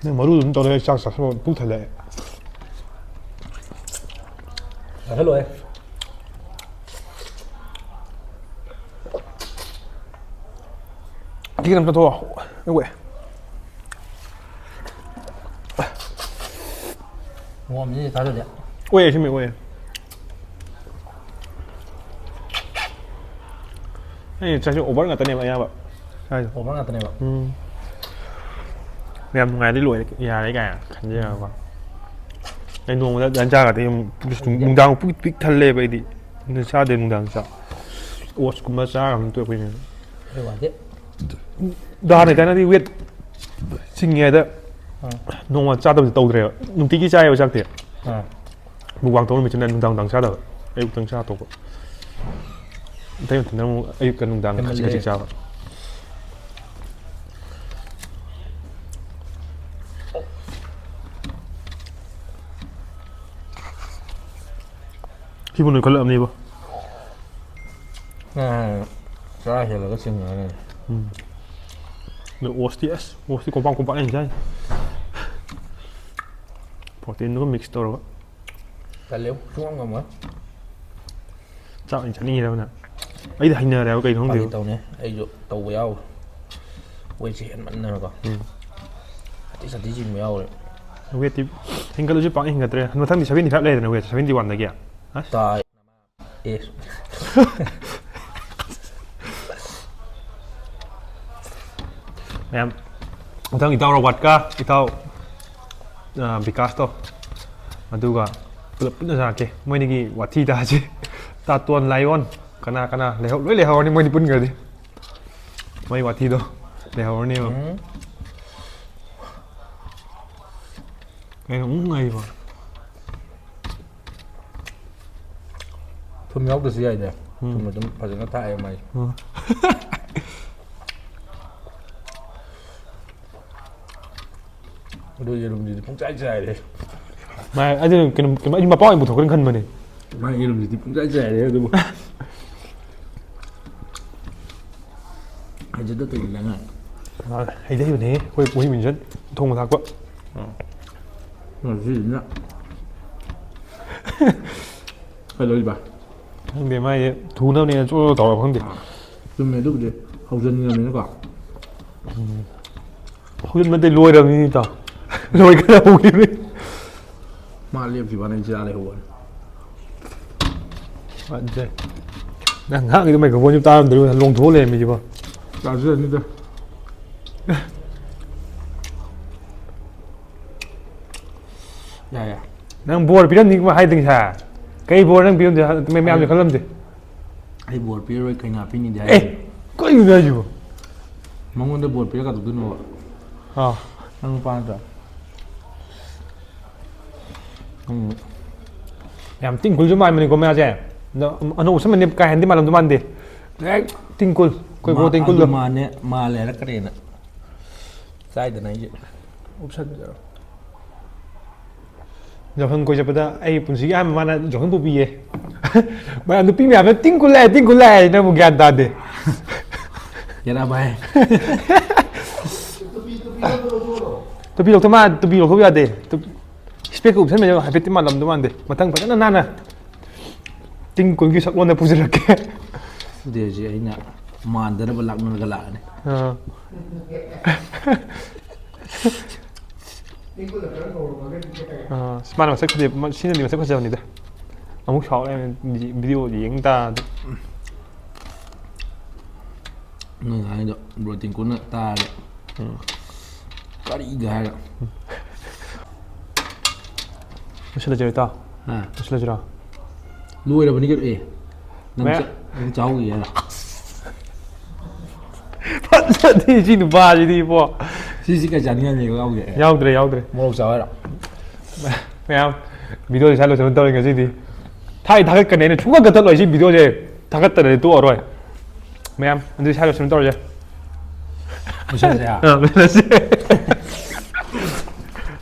ꯅꯪ ꯃꯔꯨ ꯑꯗꯨꯝ ꯇꯧꯔ ꯆꯥꯛ ꯆꯥꯁꯜꯂꯣ, ꯄꯨꯛ ꯊꯜꯂꯦ꯫ ꯆꯥꯁꯜꯂꯣꯍꯦ꯫ ꯆꯤꯛꯀꯟ ꯑꯝꯇ ꯊꯣꯛꯑꯣ꯫ ꯑꯩ ꯑꯣꯛꯑꯦ꯫ ꯃꯣꯔꯣꯛ ꯑꯃꯗꯤ ꯊꯥꯖꯗꯦ꯫ ꯑꯣꯛꯑꯦ, ꯑꯁꯦꯡꯕꯩ ꯑꯣꯛꯑꯦ꯫ ꯑꯩ ꯆꯥꯛꯁꯦ ꯑꯣꯚꯔ ꯉꯥꯛꯇꯅꯦꯕ ꯑꯌꯥꯝꯕ ꯆꯥꯏꯗꯣ꯫ ꯑꯣꯚꯔ ꯉꯥꯛꯇꯅꯦꯕ꯫ ꯎꯝ꯫ ꯌꯥꯝ ꯅꯨꯡꯉꯥꯏꯔꯗꯤ ꯂꯣꯏꯔꯦ, ꯌꯥꯔꯦ ꯀꯥꯏꯅ ꯈꯟꯖꯩꯕꯀꯣ꯫ ꯑꯩ ꯅꯣꯡꯃꯗ ꯑꯗꯨꯃꯥꯏꯅ ꯆꯥꯔꯒꯗꯤ ꯑꯗꯨꯝ ꯅꯨꯡꯗꯥꯡ ꯄꯨꯛ ꯄꯤꯛ ꯊꯜꯂꯦꯕ ꯑꯩꯗꯤ꯫ ꯑꯗꯨ ꯆꯥꯗꯦ ꯅꯨꯡꯗꯥꯡ ꯆꯥꯛ꯫ ꯑꯣꯠꯁꯀꯨꯝꯕ ꯆꯥꯔꯒ ꯑꯗꯨꯝ ꯇꯣꯛꯄꯅꯦ꯫ ꯑꯩ ꯋꯥꯗꯦ꯫ ꯗꯥꯅ ꯇꯥꯏꯅꯗꯤ ꯋꯦꯠ ꯆꯤꯡꯉꯦ ꯍꯥꯏꯗ ꯑꯥ꯫ ꯅꯣꯡꯃ ꯆꯥꯗꯕꯗꯤ ꯇꯧꯗ꯭ꯔꯦꯕ, ꯅꯨꯡꯇꯤꯒꯤ ꯆꯥꯏꯌꯦꯕ ꯆꯥꯛꯇꯤ꯫ ꯑꯥ꯫ ꯃꯨꯛꯕꯥꯡ ꯇꯧꯕ ꯅꯨꯃꯤꯠꯁꯤꯅ ꯅꯨꯡꯗꯥꯡ ꯅꯨꯡꯗꯥꯡ ꯆꯥꯗꯕ, ꯑꯌꯨꯛꯇꯪ ꯆꯥ ꯇꯣꯛꯄ꯫ ꯑꯇꯩ ꯃꯇꯝꯗꯅ ꯑꯃꯨꯛ ꯑꯌꯨꯛꯀ ꯅꯨꯡꯗꯥꯡ ꯈꯖꯤꯛ ꯈꯖꯤꯛ ꯆꯥꯕ꯫ ꯁꯤꯕꯨ ꯅꯣꯏꯈꯠꯂꯛꯑꯕꯅꯦꯕ꯫ ꯆꯔꯥ ꯍꯦꯜꯂꯒ ꯆꯤꯡꯉꯒꯅꯦ꯫ ꯎꯝ꯫ ꯑꯗꯣ ꯑꯣꯁꯇꯤ ꯑꯁ ꯑꯣꯁꯇꯤ ꯀꯣꯝꯄꯥꯛ ꯀꯣꯝꯄꯥꯛ ꯑꯩꯅ ꯆꯥꯏ꯫ ꯄ꯭ꯔꯣꯇꯤꯟꯗꯨꯒ ꯃꯤꯛꯁ ꯇꯧꯔꯒ꯫ ꯇꯜꯂꯦ, ꯁꯨꯡꯉꯝ ꯉꯝꯃꯣꯏ꯫ ꯆꯥꯛ ꯑꯣꯏꯅ ꯆꯥꯅꯤꯡꯉꯤꯔꯕ ꯅꯪ? ꯑꯩꯗꯤ ꯍꯩꯅꯔꯦꯕ, ꯀꯩꯅꯣ ꯐꯥꯒꯤ ꯈꯪꯗꯦꯕ꯫ ꯇꯧꯅꯦ, ꯑꯩꯁꯨ ꯇꯧꯕ ꯌꯥꯎꯋꯦ꯫ ꯋꯦꯠꯁꯦ ꯍꯦꯟꯃꯟꯗꯅꯀꯣ꯫ ꯎꯝ꯫ ꯁꯥꯊꯤ ꯁꯥꯊꯤ ꯆꯤꯡꯕ ꯌꯥꯎꯔꯦ꯫ ꯋꯦꯠꯇꯤ ꯍꯦꯟꯒꯠꯂꯁꯨ ꯄꯥꯛ ꯍꯦꯟꯒꯠꯇ꯭ꯔꯦ꯫ ꯃꯊꯪꯗꯤ ꯁꯕꯦꯟꯇꯤ ꯐꯥꯏꯚ ꯂꯩꯔꯦꯗꯅ, ꯋꯦꯠ ꯁꯕꯦꯟꯇꯤ ꯋꯥꯟꯗꯒꯤ꯫ ꯑꯁ꯫ ꯇꯥꯏ꯫ ꯑꯦ꯫ ꯃꯌꯥꯝ, ꯃꯊꯪ ꯏꯇꯥꯎ ꯔꯣꯕꯥꯔꯠꯀ ꯏꯇꯥꯎ, ꯑ, ꯕꯤꯀꯥꯁꯇꯣ, ꯑꯗꯨꯒ ꯄꯨꯂꯞ ꯄꯨꯟꯅ ꯆꯥꯔꯛꯀꯦ꯫ ꯃꯣꯏꯗꯒꯤ ꯋꯥꯊꯤ ꯇꯥꯁꯤ꯫ ꯇꯥꯇꯣꯟ, ꯂꯥꯏꯑꯣꯟ, ꯀꯅꯥ ꯀꯅꯥ ꯂꯩꯍꯧ-, ꯂꯣꯏ ꯂꯩꯍꯧꯔꯅꯤ ꯃꯣꯏꯗꯤ ꯄꯨꯟꯈ꯭ꯔꯗꯤ꯫ ꯃꯣꯏ ꯋꯥꯊꯤꯗꯣ ꯂꯩꯍꯧꯔꯅꯦꯕ꯫ ꯎꯝ꯫ ꯀꯩꯅꯣ ꯎꯝ ꯍꯥꯏꯁꯤꯕꯣ? ꯊꯨꯝ ꯌꯥꯎꯗ꯭ꯔꯁꯨ ꯌꯥꯏꯅꯦ꯫ ꯎꯝ꯫ ꯊꯨꯝ ꯑꯗꯨꯝ ꯐꯖꯅ ꯊꯥꯛꯑꯦ ꯃꯥꯏ꯫ ꯎꯝ꯫ ꯑꯗꯨ ꯌꯦꯔꯨꯝꯁꯤꯗꯤ ꯄꯨꯡꯆꯥꯏ ꯆꯥꯏꯔꯦ꯫ ꯃꯥ ꯑꯗꯨ ꯀꯩꯅꯣ, ꯀꯩꯅꯣ, ꯑꯩꯗꯤ ꯃꯄꯥ ꯑꯣꯏꯅ ꯄꯨꯊꯣꯛꯈ꯭ꯔꯦꯅ ꯈꯟꯕꯅꯦ꯫ ꯃꯥꯒꯤ ꯌꯦꯔꯨꯝꯁꯤꯗꯤ ꯄꯨꯡꯆꯥꯏ ꯆꯥꯏꯔꯦ ꯑꯗꯨꯕꯨ꯫ ꯍꯩꯖꯗ ꯇꯧꯔꯤꯗ ꯉꯥꯏ꯫ ꯃꯥ ꯍꯩꯗꯤ ꯍꯩꯕꯅꯦꯍꯦ, ꯑꯩꯈꯣꯏ ꯄꯨꯍꯩ ꯃꯤꯟꯖꯟ ꯊꯣꯡꯕ ꯊꯥꯛꯄ꯫ ꯉꯁꯤꯁꯤꯅ ꯀꯩꯗꯧꯔꯤꯕ? ꯈꯪꯗꯦ, ꯃꯥꯏꯁꯦ ꯊꯨꯅꯕꯅꯦꯅ ꯆꯣ ꯆꯣ ꯇꯧꯔꯕ ꯈꯪꯗꯦ꯫ ꯆꯨꯝꯃꯦ ꯑꯗꯨꯕꯨꯗꯤ, ꯍꯧꯖꯤꯟꯈ꯭ꯔꯕꯅꯤꯅꯀꯣ꯫ ꯍꯧꯖꯤꯛ ꯅꯠꯇꯦ, ꯂꯣꯏꯔꯕꯅꯤ ꯏꯇꯥꯎ꯫ ꯂꯣꯏꯈ꯭ꯔꯦ, ꯍꯧꯈꯤꯕꯅꯤ꯫ ꯃꯥ ꯂꯦꯞꯈꯤꯕ ꯅꯪ ꯆꯥ ꯂꯩꯍꯧꯕꯅꯤ꯫ ꯐꯖꯩ꯫ ꯅꯪ ꯉꯥꯡꯉꯤꯗꯣ ꯃꯥꯏꯀ꯭ꯔꯣꯐꯣꯟꯁꯨ ꯇꯥꯔꯝꯗ꯭ꯔꯦ, ꯂꯣꯡꯊꯣꯛꯑ ꯂꯩꯔꯝꯃꯤꯁꯤꯕꯣ꯫ ꯆꯥꯖꯔꯅꯤꯗ꯫ ꯌꯥ, ꯌꯥ꯫ ꯅꯪ ꯕꯣꯔ ꯄꯤꯔꯝꯅꯤ ꯍꯥꯏꯗ꯭ꯔꯤ ꯉꯁꯥꯏ꯫ ꯀꯩ ꯕꯣꯔ ꯅꯪ ꯄꯤꯔꯝꯗꯣꯏ ꯃꯌꯥꯝꯁꯨ ꯈꯜꯂꯝꯗꯦ꯫ ꯑꯩ ꯕꯣꯔ ꯄꯤꯔꯔꯣꯏ, ꯀꯩꯅꯥ ꯄꯤꯅꯤꯗꯤ ꯑꯦ! ꯍꯥꯏ꯫ ꯀꯩꯅꯣ ꯍꯥꯏꯁꯤꯕꯣ? ꯃꯉꯣꯟꯗ ꯕꯣꯜ ꯄꯤꯔꯒ ꯀꯩꯗꯧꯗꯣꯏꯅꯣꯕ? ꯑꯥ ꯅꯪ ꯅꯨꯄꯥ ꯅꯠꯇ꯭ꯔꯥ? ꯎꯝ꯫ ꯌꯥꯝ ꯇꯤꯡ ꯀꯨꯜꯁꯨ ꯃꯥꯟꯕꯅꯤꯀꯣ ꯃꯌꯥꯁꯦ꯫ ꯑꯗꯣ ꯑꯅꯧꯕ ꯎꯁꯟꯕꯅꯤ ꯀꯥ ꯍꯦꯟꯗꯤ ꯃꯥꯜꯂꯝꯗꯧ ꯃꯥꯟꯗꯦ꯫ ꯗꯥꯏꯔꯦꯛ ꯇꯤꯡ ꯀꯨꯜ꯫ ꯑꯩꯈꯣꯏ ꯕ꯭ꯔꯣ ꯇꯤꯡ ꯀꯨꯜꯗꯣ꯫ ꯃꯥꯅꯦ ꯃꯥꯜꯂꯦ ꯍꯥꯏꯔꯛꯀꯅꯦꯅ ꯆꯥꯏꯗꯅ ꯑꯩꯁꯦ꯫ ꯎꯞꯁꯟꯖꯔꯣ꯫ ꯌꯥꯎꯁꯪ ꯀꯣꯏ ꯆꯠꯄꯗ ꯑꯩ ꯄꯨꯟꯁꯤꯒꯤ ꯑꯍꯥꯟꯕ ꯃꯥꯅ ꯌꯥꯎꯁꯪ ꯄꯨꯕꯤꯌꯦ꯫ ꯃꯌꯥꯝ ꯅꯨꯄꯤ ꯃꯌꯥꯝꯅ "ꯇꯤꯡ ꯀꯨꯜ ꯂꯥꯛꯑꯦ, ꯇꯤꯡ ꯀꯨꯜ ꯂꯥꯛꯑꯦ" ꯍꯥꯏꯁꯤꯅ ꯑꯃꯨꯛ ꯒ꯭ꯌꯥꯟ ꯇꯥꯗꯦ꯫ ꯌꯥꯔꯥ ꯚꯥꯏ꯫ ꯇꯨꯄꯤ ꯂꯧꯊꯣꯛ ꯃꯥ ꯇꯨꯄꯤ ꯂꯧꯊꯣꯛ ꯌꯥꯗꯦ꯫ ꯇꯨ- ꯏꯁꯄꯦꯛꯀ ꯎꯞꯁꯟꯕꯁꯦ ꯍꯥꯏꯐꯦꯠꯇꯤ ꯃꯥꯜꯂꯝꯗꯧ ꯃꯥꯟꯗꯦ꯫ ꯃꯊꯪ ꯐꯖꯅ ꯅꯥꯟꯅ ꯇꯤꯡ ꯀꯨꯟꯒꯤ ꯁꯛꯂꯣꯟꯗ ꯄꯨꯁꯤꯜꯂꯛꯀꯦ꯫ ꯑꯗꯨꯗꯤ ꯍꯧꯖꯤꯛ ꯑꯩꯅ ꯃꯥꯟꯗꯅꯕ ꯂꯥꯛꯅꯔꯒ ꯂꯥꯛꯑꯅꯤ꯫ ꯑꯥ꯫ ꯑꯥ, ꯃꯥꯅ ꯃꯁꯛ ꯐꯖꯩ, ꯃ- ꯁꯤꯅꯗꯤ ꯃꯁꯛ ꯐꯖꯕꯅꯤꯗ꯫ ꯑꯃꯨꯛ ꯁꯥꯎꯔꯦ, ꯚꯤꯗꯤꯑꯣ ꯌꯦꯡ ꯇꯥꯔꯗꯤ꯫ ꯅꯪ ꯍꯥꯏꯗꯣ ꯕ꯭ꯔꯣ ꯇꯤꯡꯀꯨꯅ ꯇꯥꯔꯦ꯫ ꯎꯝ꯫ ꯀꯔꯤꯒ ꯍꯥꯏꯔ? ꯂꯣꯏꯁꯤꯜꯂꯁꯤꯔꯣ ꯏꯇꯥꯎ? ꯍꯥ? ꯂꯣꯏꯁꯤꯜꯂꯁꯤꯔꯣ? ꯂꯣꯏꯔꯕꯅꯤ ꯀꯩꯅꯣ꯫ ꯑꯦ, ꯅꯪ ꯃꯌꯥ- ꯆꯥ- ꯅꯪ ꯆꯥꯍꯧꯈꯤꯒꯦ ꯍꯥꯏꯔ? ꯐꯖꯗꯦ ꯁꯤ ꯅꯨꯄꯥꯁꯤꯗꯤ ꯏꯕꯣ꯫ ꯁꯤꯁꯤ ꯀꯩ ꯆꯥꯅꯤꯡꯉꯥꯏ ꯂꯩꯕ ꯌꯥꯎꯒꯦ? ꯌꯥꯎꯗ꯭ꯔꯦ, ꯌꯥꯎꯗ꯭ꯔꯦ꯫ ꯃꯣꯔꯣꯛ ꯆꯥꯎ ꯍꯥꯏꯔꯣ? ꯃꯌꯥꯝ, ꯚꯤꯗꯤꯑꯣꯁꯦ ꯁ꯭ꯋꯥꯏ ꯂꯣꯏꯁꯤꯟꯕ ꯇꯧꯔꯦ ꯉꯁꯤꯗꯤ꯫ ꯊꯥꯏ ꯊꯥꯒꯠꯀꯅꯤ, ꯑꯩꯅ ꯁꯨꯡꯀꯠ ꯀꯠꯊꯠꯂꯣꯏ ꯁꯤ ꯚꯤꯗꯤꯑꯣꯁꯦ꯫ ꯊꯥꯒꯠꯇꯅꯗꯤ ꯇꯣꯛꯑꯔꯣꯏ꯫ ꯃꯌꯥꯝ, ꯑꯗꯨꯗꯤ ꯁ꯭ꯋꯥꯏ ꯂꯣꯏꯁꯤꯟꯕ ꯇꯧꯔꯁꯦ꯫ ꯂꯣꯏꯁꯤꯜꯂꯁꯦ ꯍꯥ? ꯑꯥ, ꯂꯣꯏꯁꯤꯜꯂꯁꯦ꯫